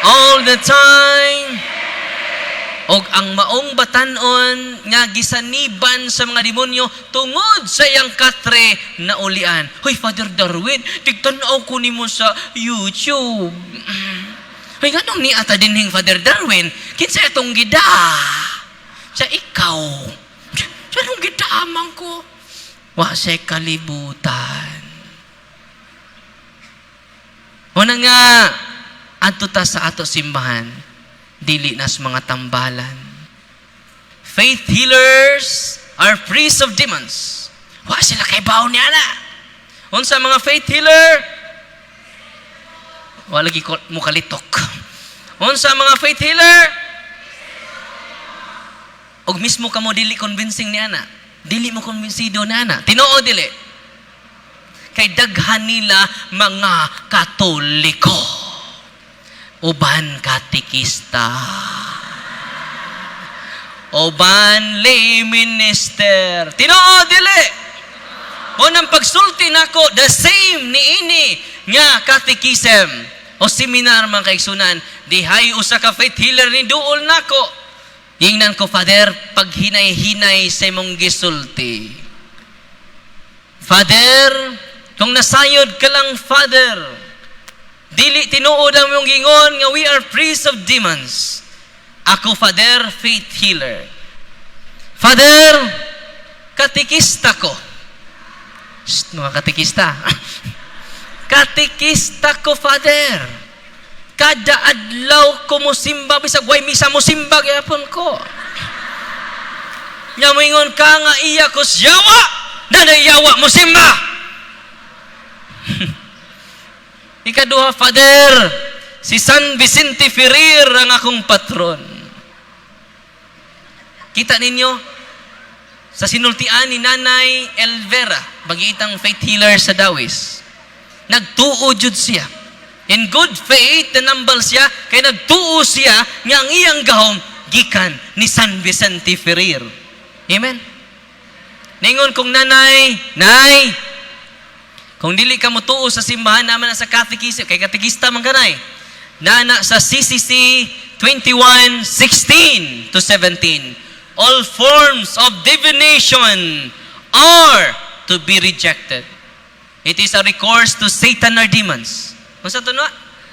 all the time. Og ang maong batanon nga gisaniban sa mga demonyo tungod sa iyang katre na ulian. "Hoy, Father Darwin, tigtan-aw ko nimo sa YouTube. Hoy, nganong ni ata dinhing Father Darwin? Kinsa itong gida?" Sa ikaw. Sa anong gidaaman ko? Wa sa kalibutan. Una nga, adto ta sa ato simbahan, dili na sa mga tambalan. Faith healers are priests of demons. Wa sila kay bawo niya na. Unsa mga faith healer? Wa lagi ko mukalitok. Unsa mga faith healer? Og mismo kamo dili convincing ni ana. Dili mo kumbinsido na ana. Tinuod dili? Kay daghan nila mga Katoliko. Uban katekista. Uban lay minister. Tinuod dili? Unang pagsulti nako, the same ni ini nga catechism o seminar, mga kaigsunan, dihay usa ka faith healer ni duol nako. Ingnan ko, "Father, paghinay-hinay sa imong gisulti. Father, kung nasayod ka lang, Father, dili tinuod ang imong gingon nga we are priests of demons. Ako, Father, faith healer. Father, katekista ko." Shh, mga katekista. "Katekista ko, Father. Kada adlaw ko mosimba, bisag way misa, mosimba gyapon ko. Nya moingon ka nga iya ko yawa, na yawa mosimba." "Ikaduha, Father, si San Vicente Ferrer ang akong patron." Kita ninyo, sa sinultian ni Nanay Elvera, bagitang faith healer sa Dawis, nagtuo jud siya. In good faith, nanambal siya, kay nagtuo siya nga ang iyang gahom gikan ni San Vicente Ferrer. Amen? Ningon kong nanay, "Nay, kung dili ka motuo sa simbahan naman sa catechism, kay katekista man kanay, nana sa CCC 21:16 to 17, all forms of divination are to be rejected. It is a recourse to Satan or demons." Unsa to na?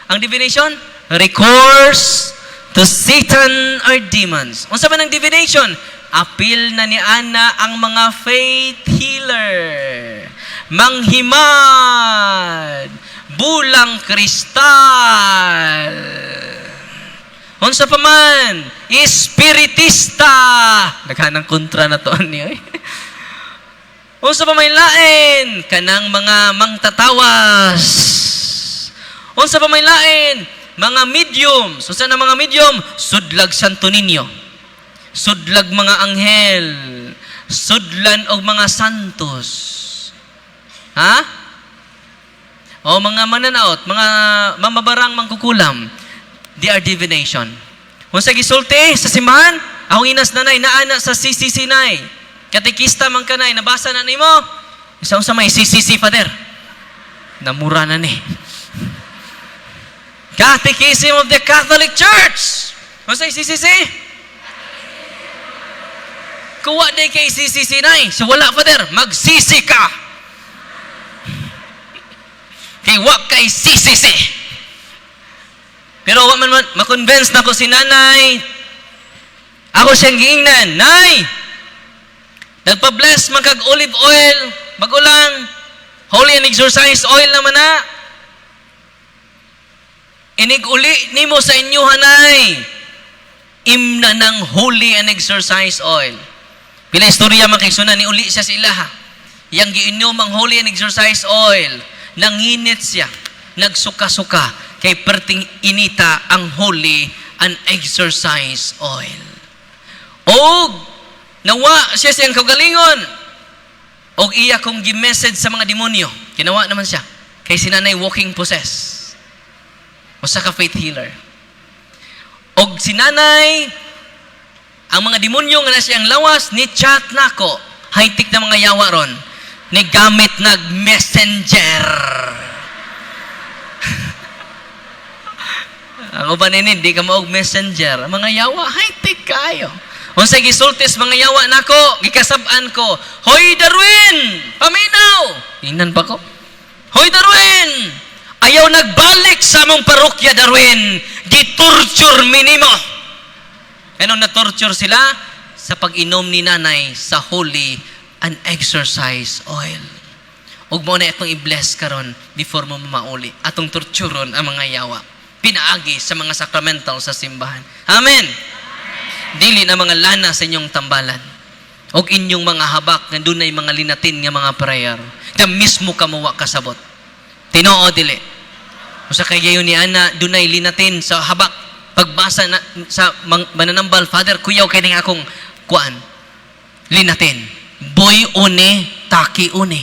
Ang divination? Recourse to Satan or demons. Unsa man ang divination? Apil na ni ana ang mga faith healer. Manghimad. Bulang kristal. Unsa pa man? Espiritista. Daghanang kontra na to niyo eh. Unsa pa may lain? Kanang mga mangtatawas. Unsa pa may lain? Mga mediums. Unsa na mga medium? Sudlag Santo Niño. Sudlag mga anghel. Sudlan og mga santos. Ha? O mga mananaot, mga mamabarang mangkukulam. They are divination. Unsa gisulti sa simbahan? Akong inas nanay, naana sa CCC, nay. Katekista man kanay, nabasa na nimo? Isa unsa may CCC, Father? Namura na ni. Catechism of the Catholic Church. Unsa CCC? Kuwa day kay sisi sinay. So wala, Father, magsisi ka. Kay wa kay sisi. Pero wa man man ma-convince na ko si nanay. Ako siyang giingnan, "Nay, nagpa-bless man kag olive oil, bago lang, holy and exorcise oil naman na. Inig uli nimo sa inyo, hanay. Imna ng holy and exorcise oil." Pila istorya, mga kaigsunan, ni uli siya sa ilaha. Yang giinom ang holy and exorcise oil, nanginit siya, nagsuka-suka, kay perting inita ang holy and exorcise oil. Og nawa siya siyang kaugalingon. Og iya kong gi-message sa mga demonyo. Kinawa naman siya. Kay si nanay walking possess. Usa ka faith healer. Og si nanay, ang mga demonyo nga na siyang lawas, ni chat nako. High-tech na mga yawa ron. Ni gamit nag Messenger. Ang uban nini, di ka maog Messenger. Ang mga yawa, high-tech kayo. Unsay gisultis mga yawa nako, gikasab-an ko, "Hoy Darwin, paminaw." Ingnan pa ko. "Hoy Darwin, ayaw nagbalik sa among parokya, Darwin, gitorture minimo." Anong na-torture sila? Sa pag-inom ni nanay sa holy and exorcise oil. Ug mo na itong i-bless karon before mo mauli. Atong torturon ang mga yawa. Pinaagi sa mga sacramental sa simbahan. Amen. Dili na mga lana sa inyong tambalan. Og inyong mga habak nga dunay mga linatin nga mga prayer. Na mismo kamo wa kasabot. Tinoo dili? Usa kay gayon ni ana dunay linatin sa habak. Pagbasa na sa mananambal, "Father, kuyaw kay ning akong kuan. Linatin. Boy une, taki une."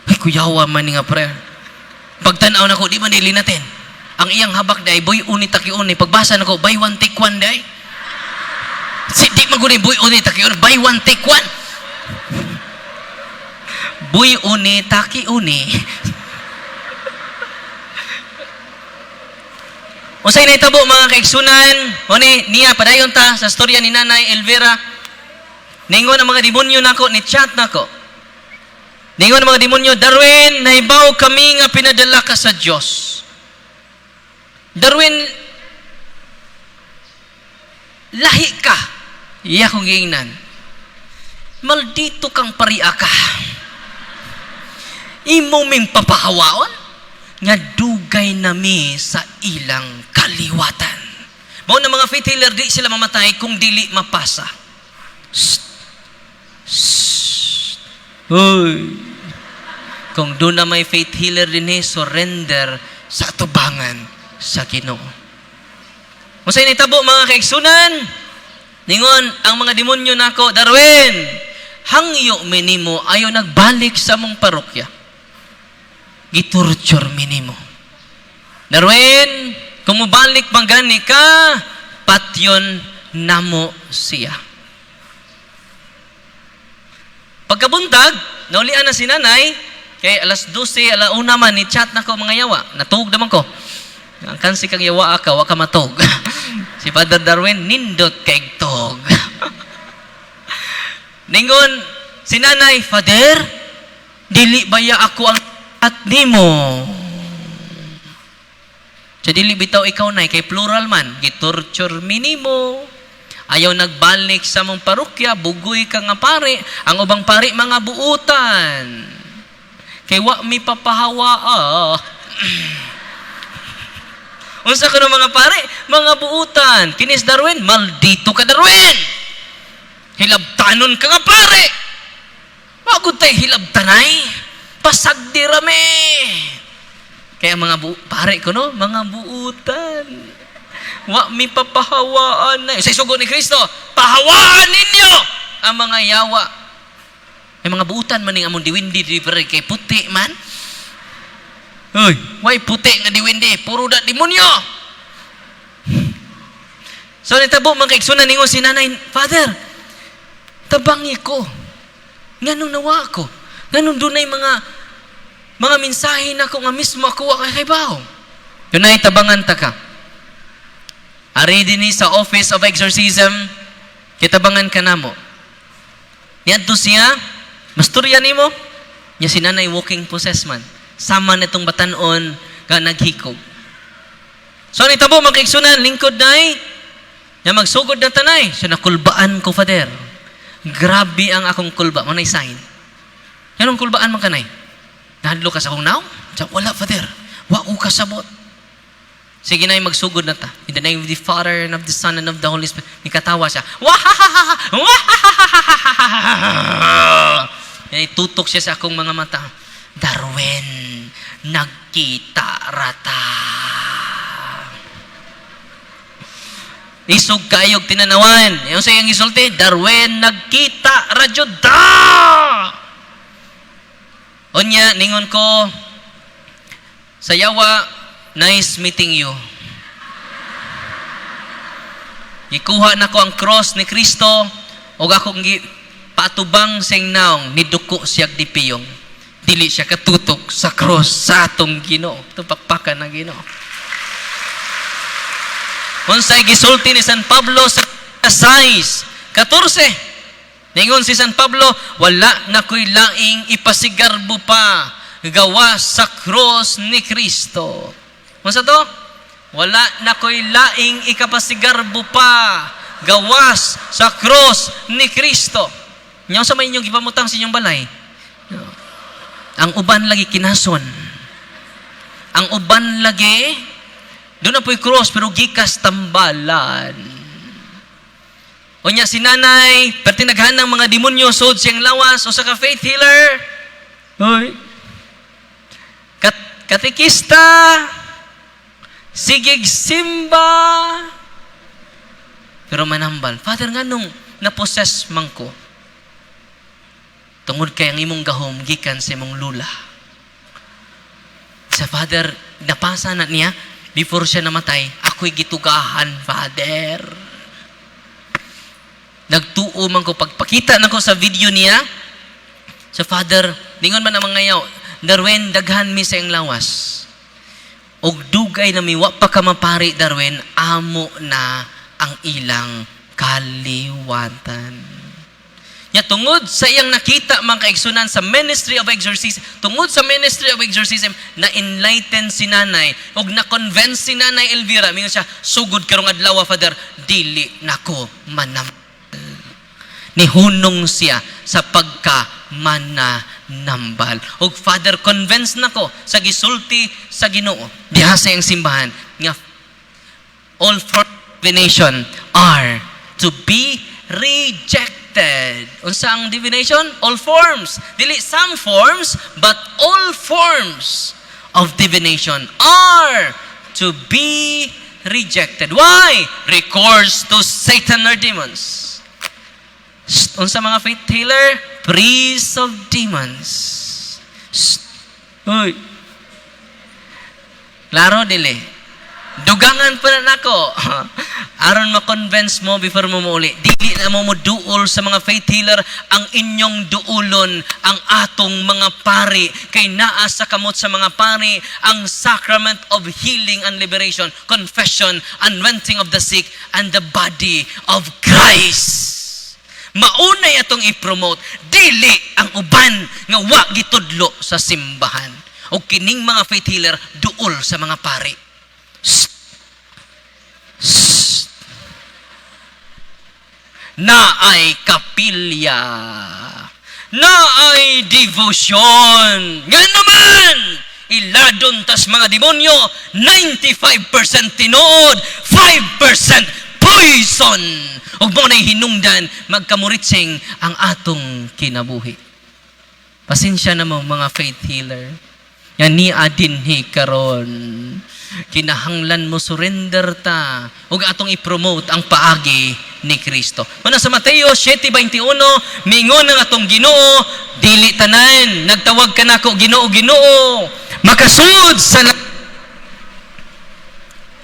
Ay, kuyawa man ni nga prayer. Pagtanaw nako, di man ni linatin. Ang iyang habak day, boy une, taki une. Pagbasa nako, buy one, take one day. Si, di man guni boy une, taki une. Buy one, take one. Boy une, taki une. Unsay nahitabo, mga kaigsunan? Oni niya padayon ta sa storya ni Nanay Elvira. Ningon ang mga demonyo nako, ni chat nako. Ningon ang mga demonyo, "Darwin, nahibaw kami nga pinadala ka sa Dios. Darwin, lahi ka." Iya kong giingnan. "Maldito kang paria ka. Imo ming papahawaon nga dugay nami sa ilang kaliwatan." Mao na mga faith healer, di sila mamatay kung dili mapasa. Shh. Shh. Uy. Kung doon na may faith healer din eh, surrender sa atubangan sa Ginoo. Unsay nitabo, mga kaigsunan? Ningon ang mga demonyo nako, "Darwin, hangyo minimo ayo nagbalik sa mong parokya. Gitorture minimo. Darwin, kung mobalik man gani ka, patyon namo siya." Pagkabuntag, naulian na si nanay, kay alas 12, alauna man, ni chat na ko mga yawa. Natug naman ko. Ang kansi kang yawa ka, wa ka matug. Si Father Darwin, nindot kay tug. Ningon, si nanay, "Father, dili baya ako ang at nimo?" So, dili bitaw ikaw nay, kay plural man, gitorture minimo. Ayaw nagbalik sa mong parokya, bugoy ka nga pare, ang ubang pare mga buutan. Kay wa mi papahawa ah. Unsa kuno mga pare? Mga buutan. Kinis Darwin, maldito ka, Darwin. Hilabtanon ka nga pare. Wa gud tay hilabtanay. Pasagdi rami. Kaya mga pare ko no, mga buutan. Wa mi papahawaan na. Sa sugo ni Kristo, pahawaan ninyo ang mga yawa. May mga buutan man ning among diwindi di pare kay puti man. Hoy, way puti nga diwindi, puro da demonyo. So nitabo, mga kaigsunan, ningon si nanay, "Father, tabangi ko. Nganong nawa ko? Nganong dunay mga mensahe nako nga mismo ako wa kay kahibaw?" Dunay tabangan ta ka. Ari dinhi sa Office of Exorcism, kitabangan ka namo. Niadto siya, masturya nimo, nya si nanay walking possess man. Sama nitong batanon nga naghikog. So ang itabo, mga kaigsunan, lingkod nay, nya magsugod na tanay. So nakulbaan ko, Father. Grabe ang akong kulba. Mao nay sign. Nganong kulbaan man kanay? Nahadlo ka sa akong naong? Sa wala, Father. Wa ko kasabot. Sige na, magsugod na ta. In the name of the Father, and of the Son, and of the Holy Spirit. Nikatawa siya. Wahahaha! Wahahaha! Tutok siya sa akong mga mata. Darwin, nagkita rata. Isog kayog tinanawan. Yung sa iyang isulti, Darwin, nagkita radyo da! Unya, ningon ko, sa yawa, nice meeting you. Gikuha na ko ang cross ni Kristo, ug akong patubang sing naong, niduko siya dipiyong. Dili siya katutok sa cross sa atong Ginoo. Tupakpakan ng Ginoo. Unsay gisulti ni San Pablo sa 6:14? Ningon si San Pablo, wala na ko'y laing ipasigarbo pa gawa sa cross ni Kristo. Unsa to? Wala na ko'y laing ikapasigarbo pa gawas sa cross ni Kristo. Nya sa may inyong gipamutang sa inyong balay? Ang uban lagi kinason. Ang uban lagi doon na po'y cross pero gikas tambalan. Unya si nanay, perti naghanang mga demonyo sod siyang lawas o sa ka faith healer. Hoy. Katekista. Sigig simba. Pero manambal, Father, nganong na-possess man ko? Tungod kay ang imong gahom gikan sa imong lula. Sa Father, napasa na niya before siya namatay, ako'y gitugahan, Father. Nagtuo man ko, pagpakita na ko sa video niya, sa Father, ningon man ang mga yaw, Darwin, daghan mi sa iyang lawas. Og dugay na mi, wa pa ka mapari, Darwin, amo na ang ilang kaliwatan. Nya tungod sa iyang nakita, mga kaigsunan, sa ministry of exorcism, tungod sa ministry of exorcism, na enlighten si nanay ug na-convince si Nanay Elvira. Mingon siya, sugod karong adlaw, Father, dili nako manam. Nihunong siya sa pagka mananambal. Ug Father, convince nako sa gisulti sa Ginoo diha sa iyang simbahan nga all forms of divination are to be rejected. Unsa ang divination? All forms. Dili some forms, but all forms of divination are to be rejected. Why? Recourse to Satan or demons. Shh, unsa mga faith healer? Priests of demons. Shh. Uy. Klaro dili. Dugangan pa na nako. Aron ma-convince mo before mo muuli. Dili na mo moduol sa mga faith healer, ang inyong duulon ang atong mga pari kay naa sa kamot sa mga pari ang sacrament of healing and liberation, confession, anointing of the sick and the body of Christ. Maunay atong i-promote, dili ang uban nga wa gitudlo sa simbahan. O kining mga faith healer duol sa mga pari. Shh. Shh. Naay kapilya. Naay devotion. Nga naman, iladon tas mga demonyo, 95% tinuod, 5% poison. Ug mo na'y hinungdan, magkamuritsing ang atong kinabuhi. Pasensya na mo mga faith healer. Yan ni adinhi karon. Kinahanglan mo surrender ta ug atong i-promote ang paagi ni Kristo. Mana sa Mateo 7:21, mingon ang atong Ginoo, dili tanan nagtawag kanako Ginoo, Ginoo, makasud sa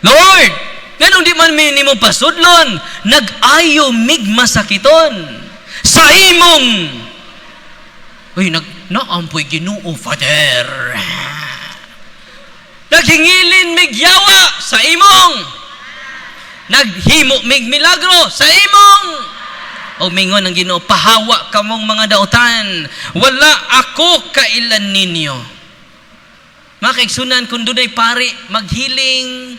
Lord. Nganong di man mi nimo pasudlon? Nag-ayo mig masakiton sa imong. Uy, nag naampoy Ginoo, Father. Naghingilin mig yawa sa imong. Naghimo mig milagro sa imong. O mingon ang Ginoo, "Pahawa kamong mga dautan. Wala ako kailan ninyo." Mga kaigsunan, kung dunay pari maghiling,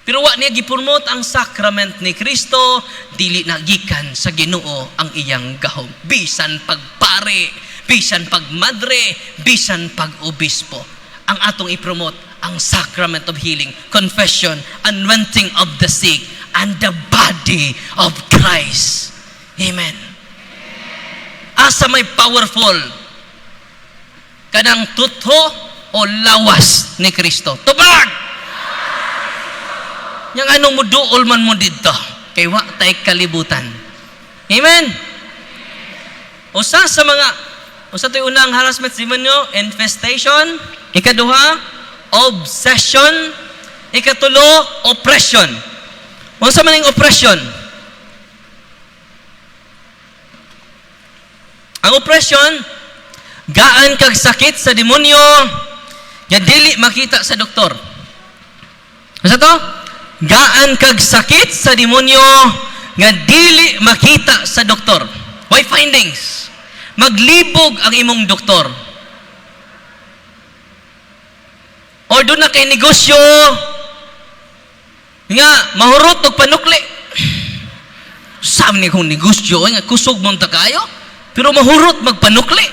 pero wa niya gipromote ang sacrament ni Kristo, dili na gikan sa Ginoo ang iyang gahom. Bisan pagpari, bisan pagmadre, bisan pag-obispo. Ang atong i-promote, ang sacrament of healing, confession, anointing of the sick, and the body of Christ. Amen. Asa may powerful? Kanang tutho o lawas ni Kristo? Tubag! Yang anong muduol man mo didto? Kay wa tay kalibutan. Amen. Usa sa mga, usa to'y unang harassment sa demonyo, infestation. Ikaduha, obsession. Ikatulo, oppression. Unsa man ang oppression? Ang oppression, gaan kag sakit sa demonyo nga dili makita sa doktor. Unsa to? Gaan kag sakit sa demonyo nga dili makita sa doktor. Why findings? Maglibog ang imong doktor. Or doon na kay negosyo nga mahurot og panukli. Sabi ni kong negosyo nga kusog mong takayo, pero mahurot magpanukli.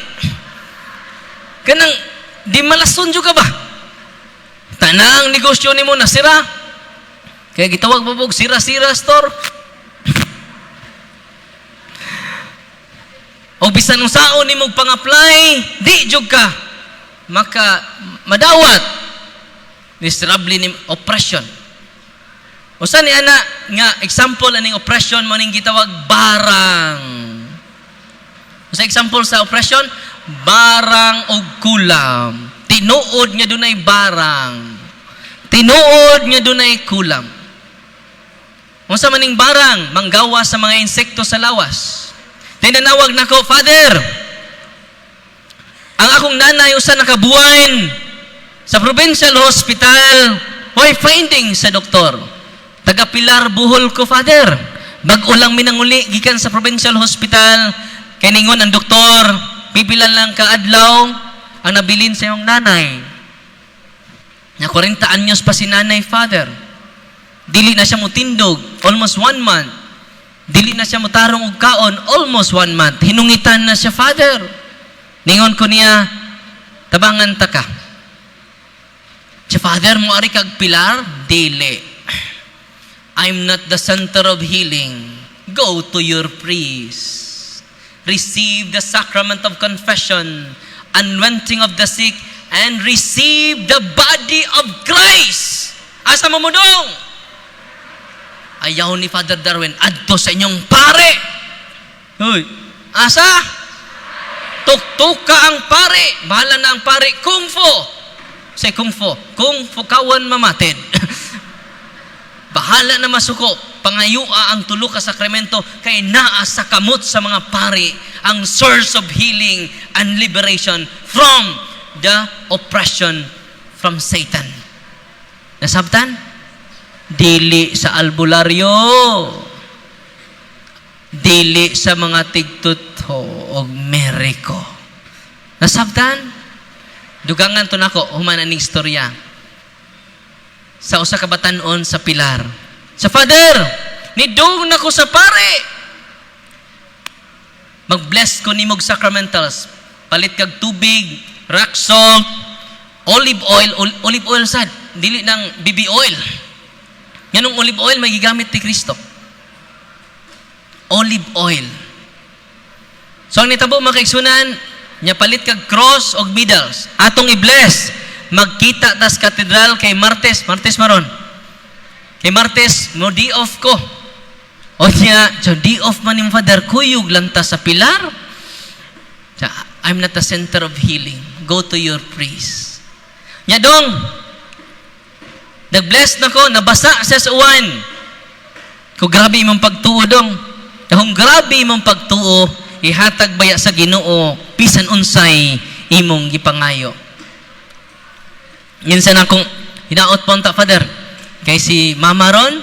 Kanang di malason jud ka ba? Tanang negosyo nimo nasira. Kaya gitawag pa og sira-sira store. O bisan unsaon nimo pang-apply, di jud ka maka madawat. Miserable ni oppression. Usa ni ana nga example aning oppression mo ning gitawag barang. Usa example sa oppression, barang og kulam. Tinuod nga dunay barang. Tinuod nga dunay kulam. Unsa man ning barang, manggawa sa mga insekto sa lawas. Tinanawag nako, "Father, ang akong nanay usa nakabuwan sa provincial hospital, way finding sa doktor. Taga Pilar, Bohol ko, Father. Bag-o lang minanguli gikan sa provincial hospital. Kay ningon ang doktor, pipila lang ka adlaw ang nabilin sa iyong nanay. Na 40 anyos pa si nanay, Father. Dili na siya mutindog, almost 1 month. Dili na siya mutarong og kaon, almost 1 month. Hinungitan na siya, Father." Ningon ko niya, "Tabangan ta ka." Siya, "Father, mo ari kag Pilar?" "Dili. I'm not the center of healing. Go to your priest. Receive the sacrament of confession, anointing of the sick, and receive the body of Christ." Asa mo mudong? Ayaw ni Father Darwin, adto sa inyong pare. Hoy, asa? Tuktuka ang pare. Bahala na ang pare. Kung fu. Say kung fu. Kung fu kawan mamatid. Bahala na masuko. Pangayua ang tulo ka sakramento kay naa sa kamot sa mga pari ang source of healing and liberation from the oppression from Satan. Nasabtan? Dili sa albularyo. Dili sa mga tigtutho og meriko. Nasabtan? Dugangan to nako human aning istorya. Sa usa ka batan-on sa Pilar. Sa Father, nidung nako sa pare. Mag-bless ko nimog sacramentals. Palit kag tubig, rock salt, olive oil, olive oil sad, dili nang baby oil. Nganong olive oil may gigamit ni Kristo? Olive oil. So ang nitabo, mga kaigsunan, nya palit kag cross og medals. Atong i-bless. Magkita tas katedral kay Martes, Martes maron. Kay Martes, mo day off ko. O niya, so day off man yung Father, kuyog lang ta sa Pilar. Sa, "I'm not the center of healing. Go to your priest." Nya dong, nag-bless na ko, nabasa siya sa uwan. Kung grabe imong pagtuo dong. Kung grabe imong pagtuo, ihatag baya sa Ginoo bisan unsay imong gipangayo. Minsan akong hinaot pa unta, Father. Kay si Mama ron,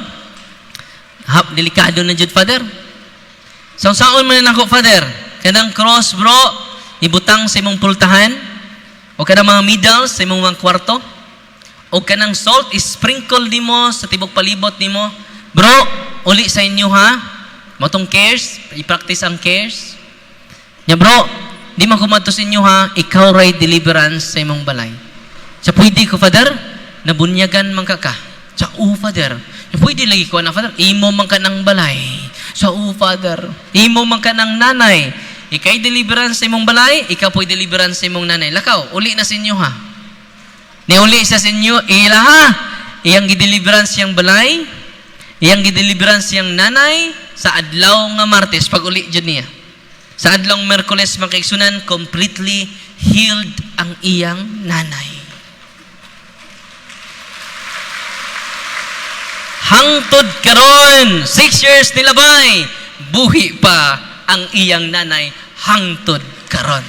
hap, delikado na jud, Father. Sa unsaon man nako, Father? Kanang cross, bro, ibutang sa imong pultahan o kanang mga medals sa imong mga kwarto o kanang salt sprinkle nimo sa tibok palibot nimo. Bro, uli sa inyo ha. Mao tong cares, i-practice ang cares. Nya bro, di man ko madto sa inyo ha, ikaw ray deliverance sa imong balay. Sa pwede ko, Father, nabunyagan man ka ka. Sa o, Father, pwede lagi ko na, Father, imo man ka ng balay. Sa o, Father, imo man ka ng nanay. Ikay deliverance sa imong balay, ikaw po'y deliverance sa imong nanay. Lakaw, uli na sa inyo ha. Ni uli sa inyo, ila ha. Iyang gideliverance siyang balay, iyang gideliverance siyang nanay sa adlaw nga Martes pag uli jud niya. Sa adlaw Merkules, mga kaigsunan, completely healed ang iyang nanay. Hangtod karon, 6 years nilabay, buhi pa ang iyang nanay hangtod karon.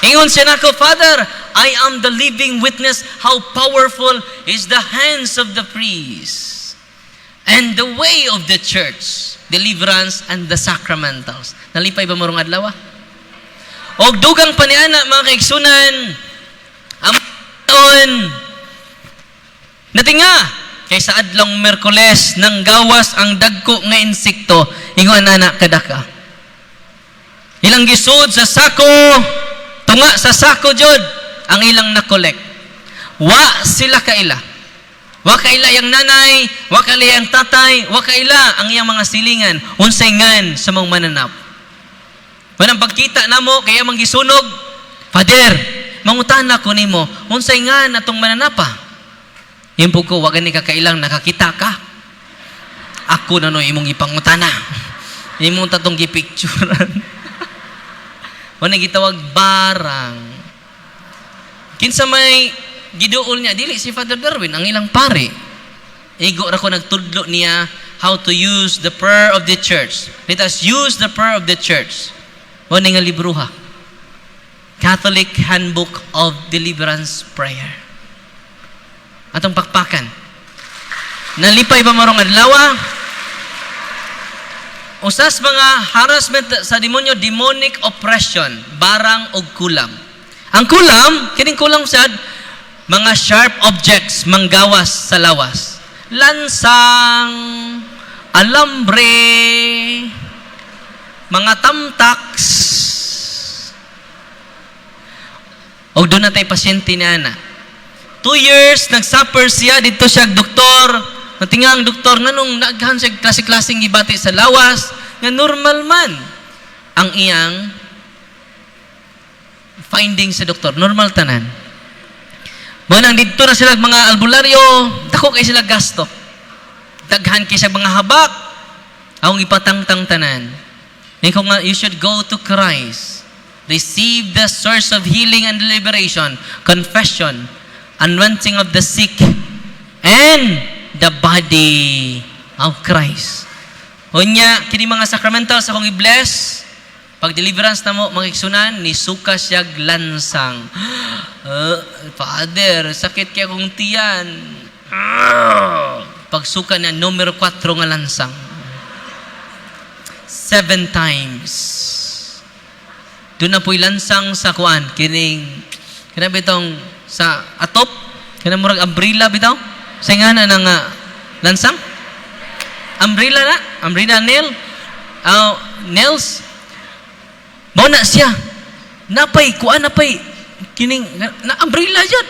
Ingon siya nako, "Father, I am the living witness how powerful is the hands of the priest and the way of the church, deliverance and the sacramentals." Nalipay ba mo rong adlaw? Og dugang pa ni ana, mga kaigsunan, ang on natinga kay sa adlong Merkules nang gawas ang dagko nga insekto, ingon ana kadaka. Ilang gisud sa sako, tunga sa sako jud ang ilang na-collect. Wa sila kaila. Wa kaila yang nanay, wa kaila yang tatay, wa kaila ang iyang mga silingan, unsay ngan sa mga mananap. Manang pagkita namo kaya mang gisunog, "Father, mangutana ko nimo, unsay ngan atong mananapa?" Impo ko, wa gani ka kailang nakakita ka. Ako na no imong ipangutana. Imong tatong gipicturean. Wala gitawag barang. Kinsa may giduol niya, dili si Father Darwin, ang ilang pare. Igo ra ko nagtudlo niya how to use the prayer of the church. Let us use the prayer of the church. Wala nga libro ha. Catholic Handbook of Deliverance Prayer. Atong pakpakan. Nalipay ba marong adlaw? Usas mga harassment sa demonyo, demonic oppression, barang og kulam. Ang kulam, kining kulam sad, mga sharp objects manggawas sa lawas. Lansang, alambre, mga tamtaks. Og doon na tayo pasyente ni ana. 2 years, nag-suffer siya, dito siya doktor. Natinga ang doktor, nganong naghan siya klase-klaseng gibati sa lawas, nga normal man ang iyang finding sa doktor. Normal tanan. Mao nang didto na sila mga albularyo, dako kay sila gasto. Daghan kay siya mga habak. Ang ipatangtang tanan. Ikaw nga, you should go to Christ. Receive the source of healing and liberation, confession, anointing of the sick, and the body of Christ. Unya, kini mga sacramentals akong i-bless, pag deliverance na mo, mga igsunan, ni suka siya lansang. "Father, sakit kay akong tiyan." Pagsuka niya, numero 4 nga lansang. Seven times. Doon na po'y lansang sa kuan, kining, kina bitong sa atop, kina murag umbrella bitaw. Sa nga na nga lansang? Umbrella na? Umbrella nail? Nails? Mao na siya. Napay, kuan napay, kining, na umbrella dyan.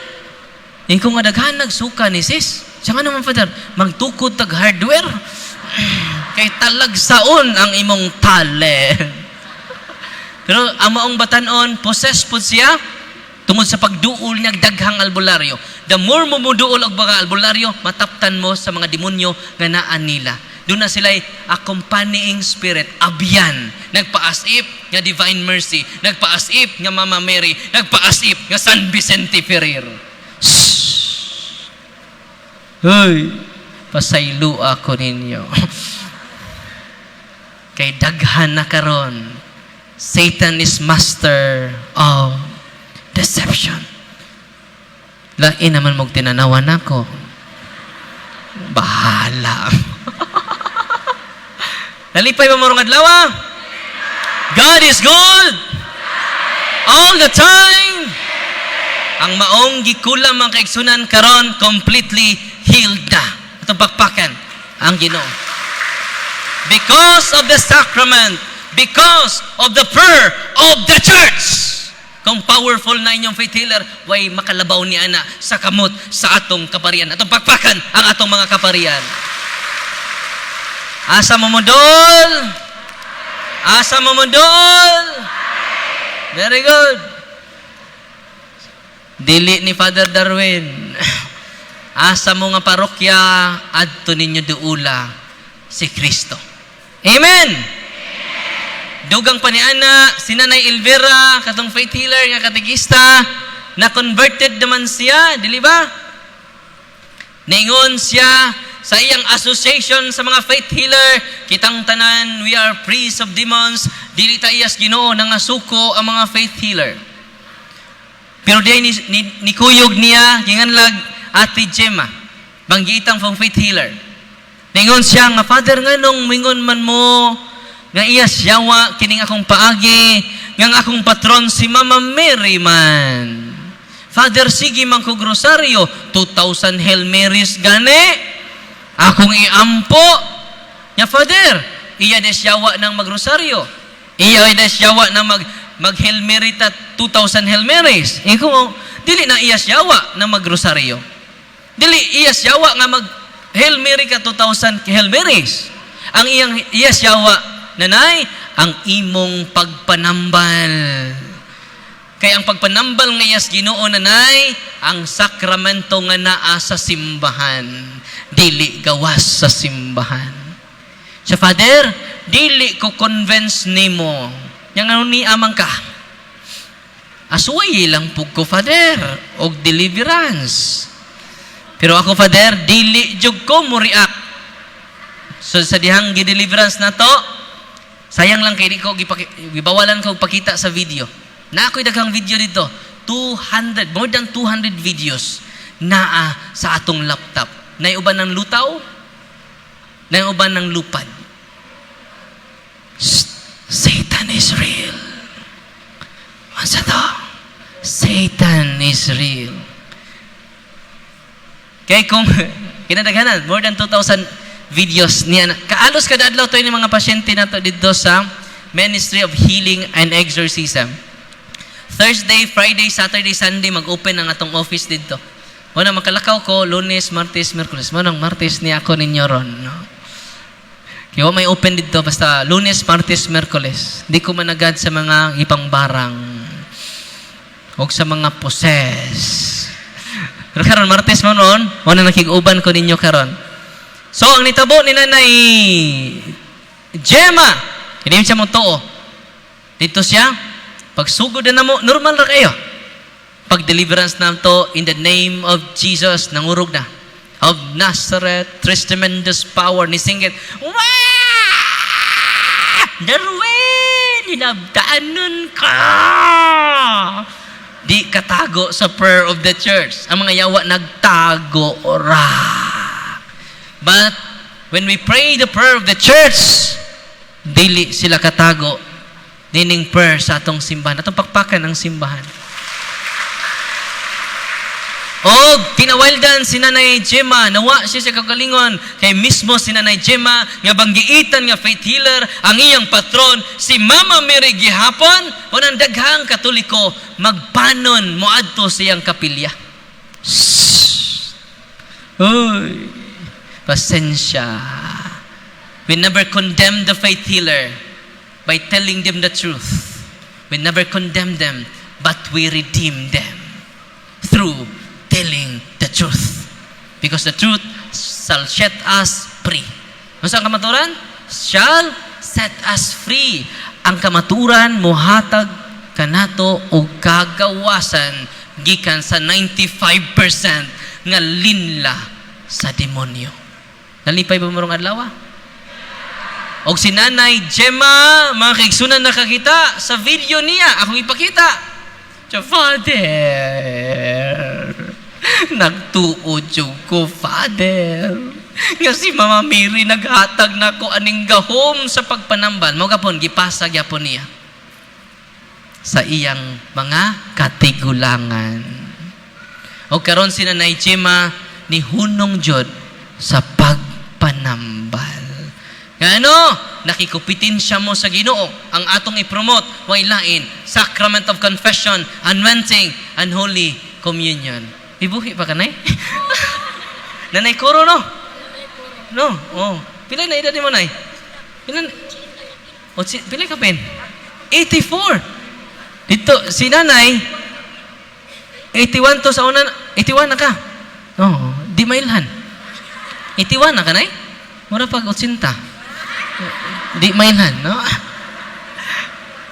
Ingko nga daghan nagsuka ni sis. Siya nga naman, Father, magtukod tag hardware. Kay talagsaon ang imong talent. Pero ang maong batanon, possessed po siya tungod sa pagduol niya daghang albularyo. The more mo muduol og mga albularyo, mataptan mo sa mga demonyo nga naa nila. Doon na sila'y accompanying spirit, abyan, nagpaasip nga Divine Mercy, nagpaasip nga Mama Mary, nagpaasip nga San Vicente Ferrer. Shhh! Hoy, pasaylo ako ninyo. Kay daghan na karon. Satan is master of deception. Lain naman mong tinanawan ako. Bahala. Nalipay ba mo karong adlaw? God is good all the time. Ang maong gikulam, mga kaigsunan, karon completely healed na. Atong pakpakan ang Ginoo. Because of the sacrament, because of the prayer of the church. Kung powerful na inyong faith healer, way makalabaw ni ana sa kamot sa atong kaparian. Atong pakpakan ang atong mga kaparian. Asa mo modol? Asa mo modol? Very good. Dili ni Father Darwin. Asa mo nga parokya, adto ninyo duula si Kristo. Amen! Dugang pa ni ana, si Nanay Elvira, katong faith healer nga katekista, na converted naman siya, dili ba? Ningon siya sa iyang association sa mga faith healer, "Kitang tanan, we are priests of demons, dili ta iyas Ginoo," nangasuko ang mga faith healer. Pero di ni kuyog niya, ginganlag Ate Gemma, banggitang pong faith healer. Ningon siya nga, "Father, nganong mingon man mo nga iyas yawa kining akong paagi, nga ang akong patron si Mama Mary man? Father, sige man kog rosaryo, 2,000 Hail Marys gani. Akong iampo. Nya Father, iya des yawa ng magrosaryo. Iya des yawa ng mag Hail Mary ta 2,000 Hail Marys. Iko, dili na iyas yawa ng magrosaryo. Dili iyas yawa nga mag Hail Mary ka 2,000 Hail Marys. Ang iyang iyas yawa, nanay, ang imong pagpanambal. Kay ang pagpanambal nga iyas Ginoo, nanay, ang sakramento nga naa sa simbahan, dili gawas sa simbahan." Sa Father, dili ko convince nimo. Yang ano ni amang ka? Asuway lang pug ko, Father, og deliverance. Pero ako, Father, dili jud ko mo react. So sa dihang gi-deliverance na to, sayang lang kay di ko gibawalan ko pakita sa video. Na ako'y daghang video dito. 200, more than 200 videos naa sa atong laptop. Nay uban ng lutaw, nay uban ng lupad. Shh, Satan is real. Unsa to? Satan is real. Kay kung kinadaghanan, more than 2,000 videos niya. Kaalos kada adlaw to ni mga pasyente nato dito sa Ministry of Healing and Exorcism. Thursday, Friday, Saturday, Sunday mag-open ang atong office dito. Mao makalakaw ko Lunes, Martes, Miyerkules. Mao nang Martes niya ako ninyo ron, no? Kaya wa may open dito basta Lunes, Martes, Miyerkules. Di ko managad sa mga ipangbarang o sa mga poses. Pero karon Martes man noon, mo na nakig-uban ko ninyo karon. So ang nitabo ni Nanay Gemma, hindi siya mo tuo. Dito siya, pagsugod na mo, normal ra kayo. Pag deliverance na to, in the name of Jesus, nangurog na. Of Nazareth, tremendous power, ni singgit, "Wah! Darwin, hinabdaanon ka!" Di katago sa prayer of the church. Ang mga yawa nagtago ra. But when we pray the prayer of the church, dili sila katago dining prayer sa atong simbahan. Atong pakpakan ang simbahan. Og kinawaldan si Nanay Gemma, nawa siya sa kagalingon kay mismo si Nanay Gemma nga banggiitan nga faith healer, ang iyang patron si Mama Mary gihapon, unang daghang Katoliko magpanon moadto sa iyang kapilya. Shh. Uy, pasensya. We never condemn the faith healer by telling them the truth. We never condemn them, but we redeem them through telling the truth. Because the truth shall set us free. Ano ang kamaturan? Shall set us free. Ang kamaturan mohatag kanato og kagawasan gikan sa 95% nga linla sa demonyo. Nalipay ba mo rong adlaw? Og si Nanay Gemma, mga kaigsunan, nakakita sa video niya, akong ipakita. Siya, "Father, nagtuo jud ko, Father. Nga si Mama Mary naghatag nako aning gahom sa pagpanambal. Mao gapon gipasa gyapon niya sa iyang mga katigulangan. O karon si Nanay Chima ni hunong jud sa pagpanambal. Nga ano? Nakikupitensya mo sa Ginoo. Ang atong i-promote, way lain, Sacrament of Confession, Anointing, and Holy Communion. Ibuhi pa ka, Nay? Nanay Koro, no? No? Oh. Pila na edad mo, Nay? Pila? O, si, pila ka pen? 84. Dito, si Nanay, 81 to sa una, 81 na ka. Oh, di mailhan. 81 na ka, Nay? Mura pag 80. Di mailhan, no?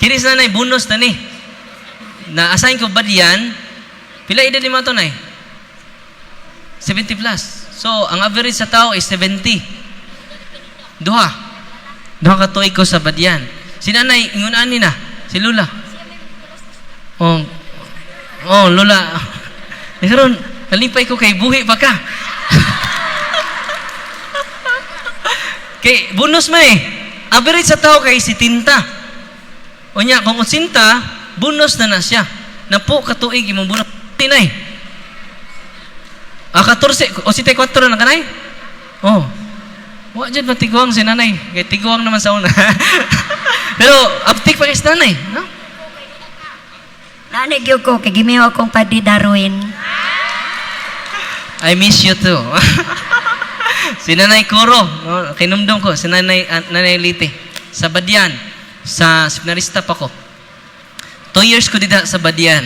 Kini sa Nanay, bonus na ni. Na-assign ko Badian, pila edad ni to, Nay? 70 plus. So, ang average sa tao is 70. Duha. Duha ka tuig ko sa Badian. Si Nanay, ingon ani na. Si Lula. Oh, Lula. Di karon, kalipay ko kay buhi pa ka. Kay bonus man eh. Average sa tao kay 70. Unya, kung 80, bonus na na siya. Napo ka tuig imong bonus. Tinay. Ah, 14, o 74 na kanay? Oh. Wa jud matiguang si Nanay. Kay tiguang naman sa una. Pero aptik pa kay si Nanay, no? Nanay gyud ko kay gimiw akong Padre Darwin. I miss you too. Si Nanay Koro, no? Kinumdum ko, si Nanay, Nanay Lite, sa Badian, sa seminarista pa ko. 2 years ko dito sa Badian,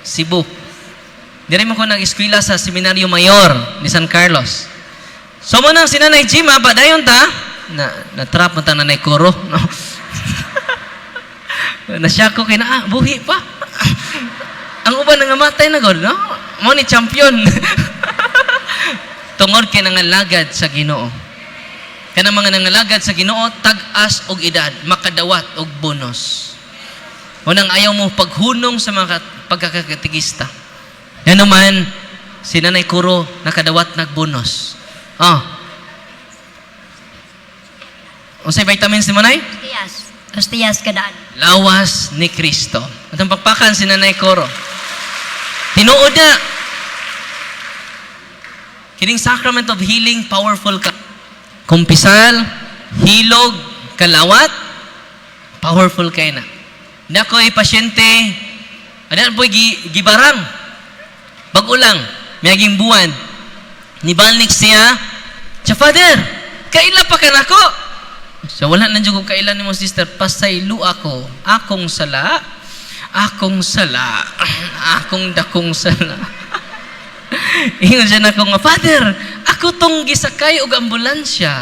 Cebu. Dire mo ko nag-eskwela sa Seminaryo Mayor ni San Carlos. So mo nang si Nanay Jima, pa dayon ta, na na-trap mo ta Nanay Koro, no? Nasya ko kay na, ah, buhi pa. Ang uban nangamatay na god, no? Mo ni champion. Tungod kay nangalagad sa Ginoo. Kanang mga nangalagad sa Ginoo, tag-as og edad, makadawat og bonus. Unang ayaw mo paghunong sa mga pagkakatigista. Yan naman, si Nanay Kuro nakadawat nagbonus. Ah. Unsay vitamins ni mo, Nay? Ostiyas. Ostiyas kadaan. Lawas ni Kristo. At ang pakpakan si Nanay Koro. Tinuod na. Kining sacrament of healing, powerful ka. Kumpisal, hilog, kalawat, powerful kay na. Nakoy pasyente, ano po gibarang. Bag-o lang, miaging buwan. Nibalik siya, siya, "Father, kaila pa ka nako?" So wala na jud ko kaila nimo, sister, pasaylo ako. Akong sala, akong sala, akong dakong sala. Ingon siya nako nga, "Father, ako tong gisakay og ambulansya.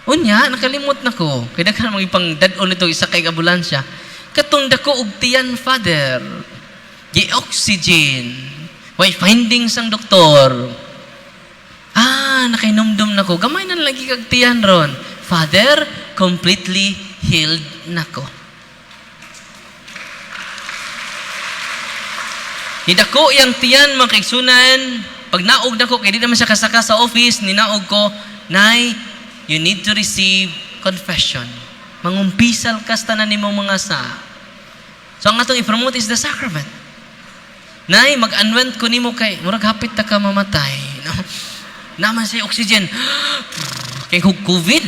Unya, nakalimot na ko. Kaya daghan mga ipang dad-on nito isakay og ambulansya. Katong dako og tiyan, Father. Gi-oxygen. Way findings ang doktor. Ah, nakainomdom na ko. Gamay na lagi kag tiyan ron. Father, completely healed na ko." Nidako iyang tiyan, mga kaigsunan. Pag naog na ko, kay di naman siya kasaka sa office, ninaog ko, "Nay, you need to receive confession. Mangumpisal ka sa tanan nimong mga sa." So ang atong i-promote is the sacrament. "Nay, mag-anoint ko nimo kay murag hapit ta ka mamatay." No? Naman siya oxygen. Kay kog COVID.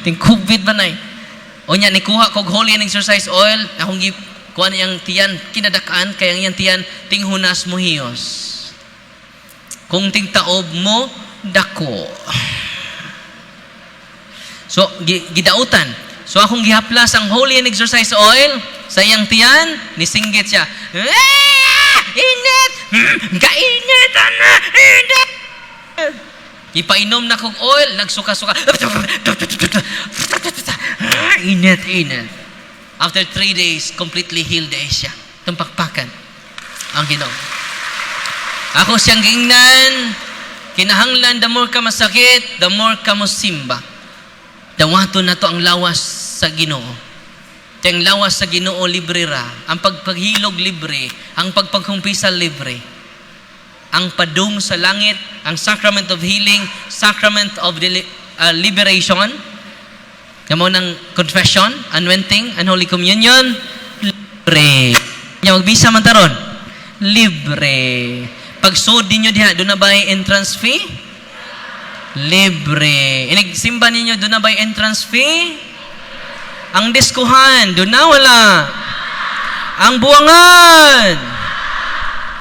Ting COVID ba, Nay? Unya nikuha kog holy and exorcise oil, akong gi kuha niyang tiyan, kinadakaan kay ang iyang tiyan tinghunas mo hiyos. Kung tingtaob mo dako. So gidautan. So akong gihaplas ang holy and exorcise oil sa iyang tiyan, nisinggit siya. "Ah! Init! Kainit ana! Init!" Ipainom na kog oil, nagsuka-suka. Init, init. After 3 days, completely healed na siya. Tumpakpakan ang Ginoo. Ako siyang giingnan, kinahanglan the more ka masakit, the more ka mosimba. Dawaton na to ang lawas sa Ginoo. Kaya ang lawas sa Ginoo libre ra. Ang pagpaghilog libre, ang pagpagkumpisal libre. Ang padung sa langit, ang sacrament of healing, sacrament of liberation, kamo ng confession, anointing, and Holy Communion, libre. Nya magbisa man taron, libre. Pagsud ninyo diha, duna ba entrance fee? Libre. Inig simba ninyo, duna ba entrance fee? Ang diskuhan, duna wala? Ang buwangan,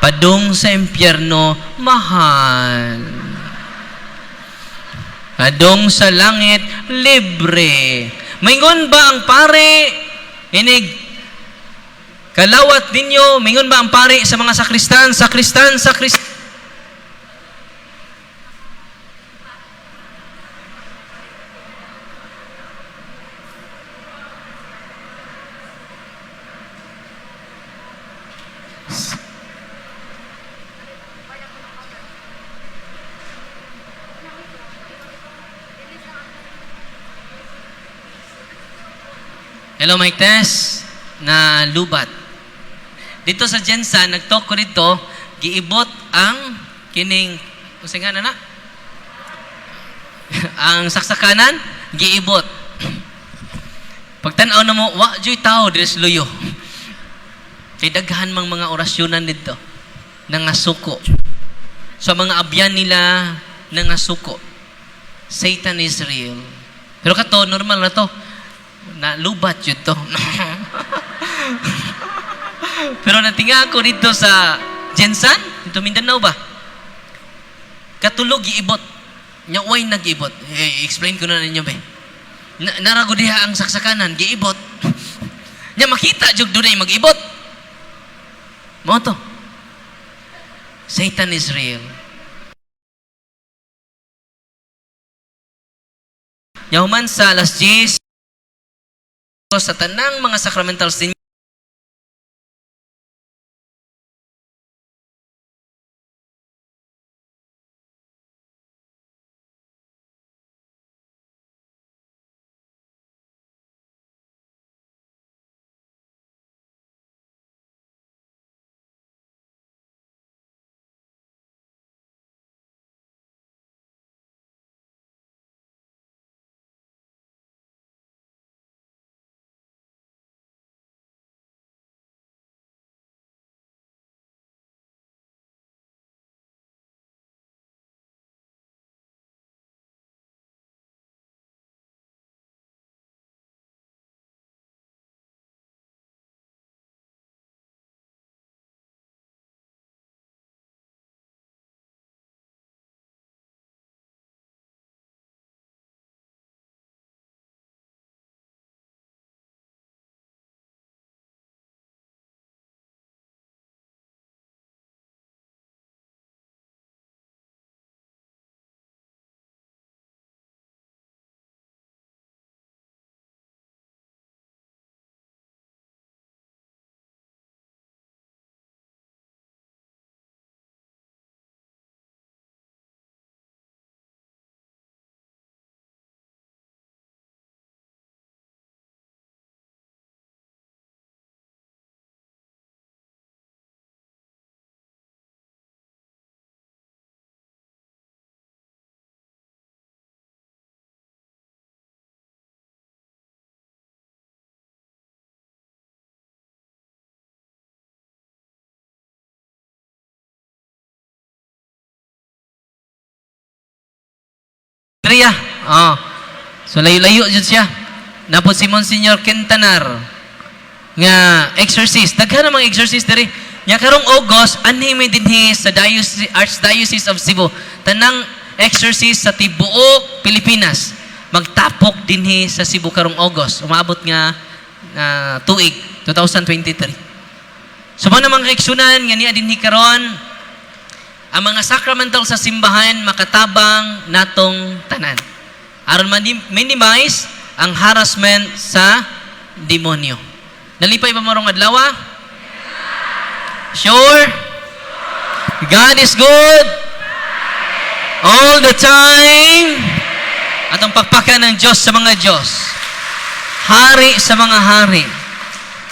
padung sa impyerno, mahal. Padung sa langit, libre. Mingon ba ang pare, inig, kalawat ninyo, mingon ba ang pare sa mga sakristan, sakristan, sakristan? Hello, Mike Tess, na lubat. Dito sa Gensan, nagtalk ko dito, giibot ang kining, kung nga na na? Ang saksakanan, giibot. Pagtanaw na mo, wa joy tao diri sa luyo. Kay daghan mang mga orasyonan dito, nangasuko. So mga abyan nila, nangasuko. Satan is real. Pero kato, normal na to. Nalubat yun to. Pero natinga ako dito sa Gensan, dito Mindanao ba? Katulog giibot. Nya way nag-ibot. Eh, explain ko na ninyo ba. Narago diha ang saksakanan, giibot. Nya makita jud dunay mag-ibot. Mao to. Satan is real. Nya human sa alas 10 sa tanang mga sacramentals ninyo, Andrea. Oh. So layo-layo jud siya. Napod si Monsignor Quintanar nga exorcist. Daghan namang exorcist diri. Nya karong August anhi mi dinhi sa Diocese, Archdiocese of Cebu. Tanang exorcist sa tibuok Pilipinas magtapok dinhi sa Cebu karong August. Umaabot nga tuig 2023. So mo namang kaigsunan nga niya dinhi karon ang mga sacramental sa simbahan makatabang natong tanan. Aron minimize ang harassment sa demonyo. Nalipay ba marong adlaw? Sure? God is good all the time. Atong pakpakan ng Diyos sa mga Diyos. Hari sa mga hari.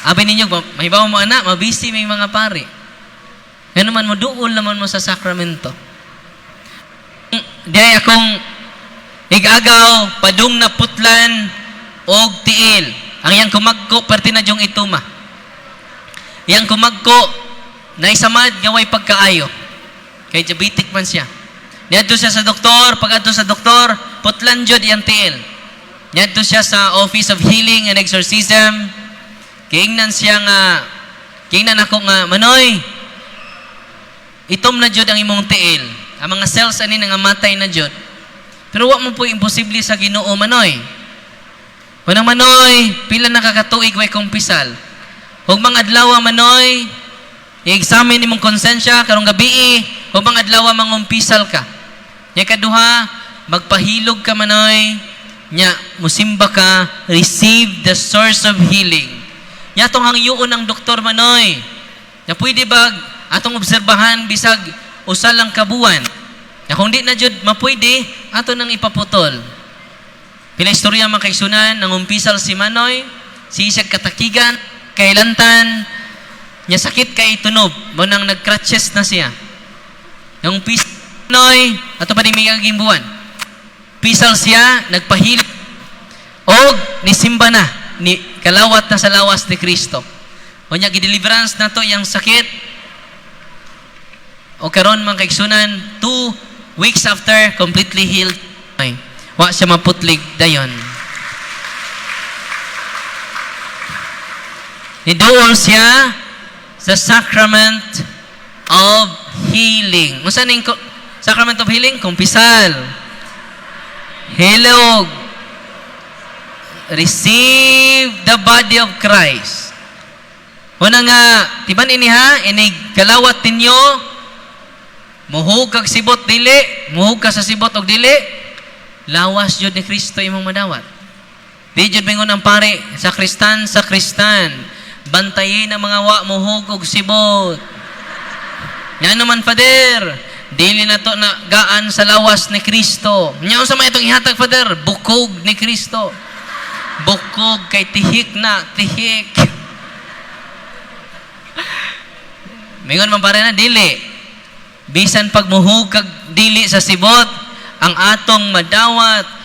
Abi ninyo, mahibaw mo anak, mabisi may mga pari. Ngano man moduol naman mo sa sakramento. Diay akong igagaw, padung na putlan og tiil. Ang iyang kumagko perti na dyong ituma. Iyang kumagko naisamad nga way pagkaayo. Kay diabetic man siya. Niadto siya sa doktor, pag-adto sa doktor, putlan jud iyang tiil. Niadto siya sa Office of Healing and Exorcism. Giingnan siya nga, giingnan ako nga, "Manoy, itom na jud ang imong tiil. Ang mga cells ani nangamatay na jud. Pero wa mo po imposible sa Ginoo, Manoy. Unang Manoy, pila na kakatuig way kumpisal. Ug mga adlaw, Manoy, i-examine imong konsensya karong gabi, ug mga adlaw mangumpisal ka. Nya kaduha, magpahilog ka, Manoy, nya musimba ka, receive the source of healing. Nya atong hangyoon ang doktor, Manoy. Nya pwede ba atong obserbahan bisag usa lang ka buwan? Nya kung di na jud mapwede, ato nang ipaputol." Pila istorya, mga kaigsuonan, nangumpisal si Manoy, si isag katakigan, kailantan, nya sakit kay tunob, mo nang nag-crutches na siya. Nangumpisal Manoy, ato pa ni miaging buwan. Pisal siya, nagpahil, og nisimba na, ni kalawat na sa lawas ni Kristo. Unya gideliverance na to yang sakit. O karon, mga kaigsuonan, 2 weeks after, completely healed. Ay, wa siya maputlig dayon. Niduol siya sa sacrament of healing. Unsa ning sacrament of healing? Kumpisal. Hilog. Receive the body of Christ. Una nga, tiban ini ha, inig kalawat ninyo, muhug kag sibot dili, muhug ka sa sibot og dili, lawas jud ni Kristo imong madawat. Di jud mingon ang pare, "Sakristan, sakristan, bantayin ang mga wa muhug og sibot." "Nga naman, Father?" "Dili na to na gaan sa lawas ni Kristo." "Nya unsa may itong ihatag, Father?" "Bukog ni Kristo. Bukog kay tihik na, tihik." Mingon man pare na dili. Bisan pag muhug kag dili sa sibot, ang atong madawat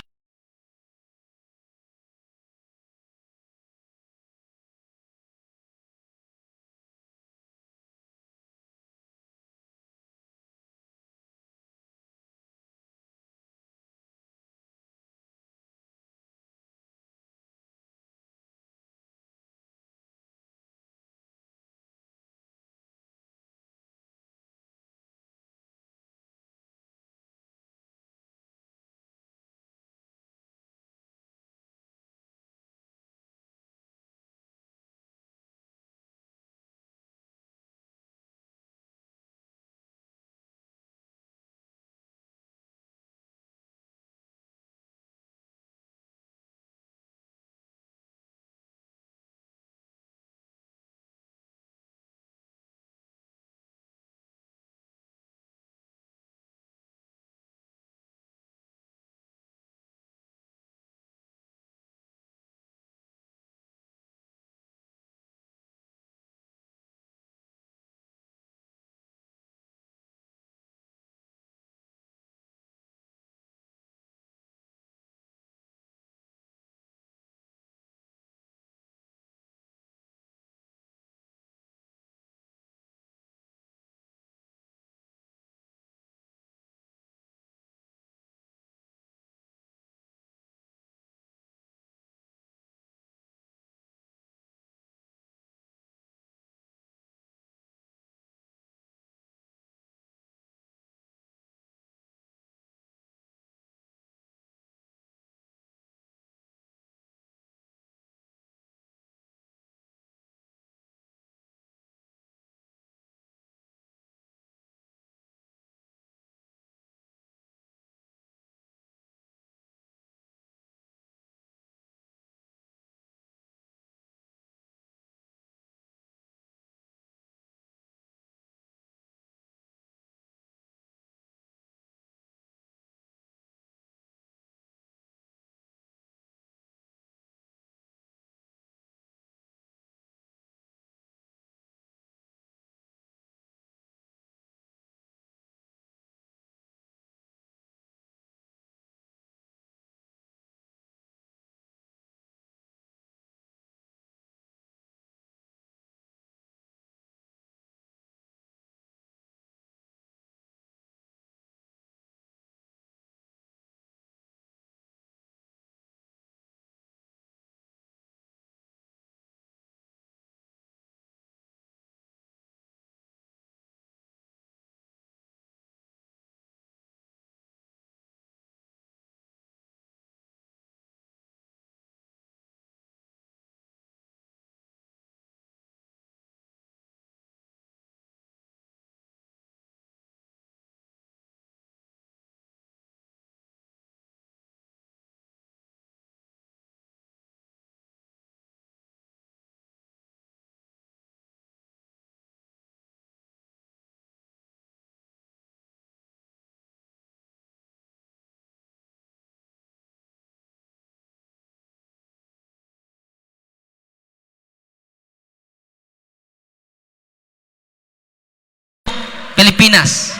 Pilipinas.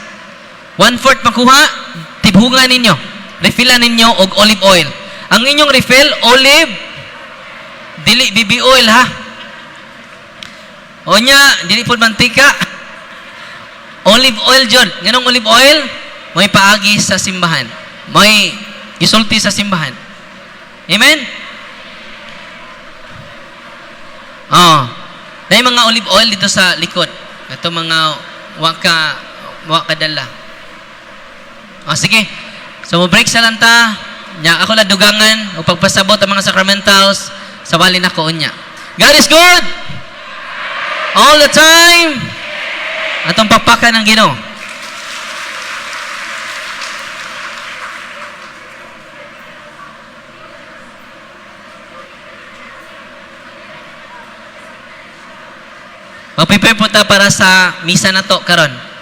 One-fourth makuha, tibhungan ninyo. Refillan ninyo og olive oil. Ang inyong refill, olive, dili baby oil ha. O nya, dili pud mantika. Olive oil jud. Nganong olive oil? May paagi sa simbahan. May gisulti sa simbahan. Amen? Oh. May mga olive oil dito sa likod. Ito mga wa ka dala. Oh, sige. So mo break sa lang ta. Nya ako la dugangan o pagpasabot ang mga sacramentals sa wali na ko unya. God is good all the time. Atong pakpakan ang Ginoo. Mag-prepare po ta para sa misa na to karon.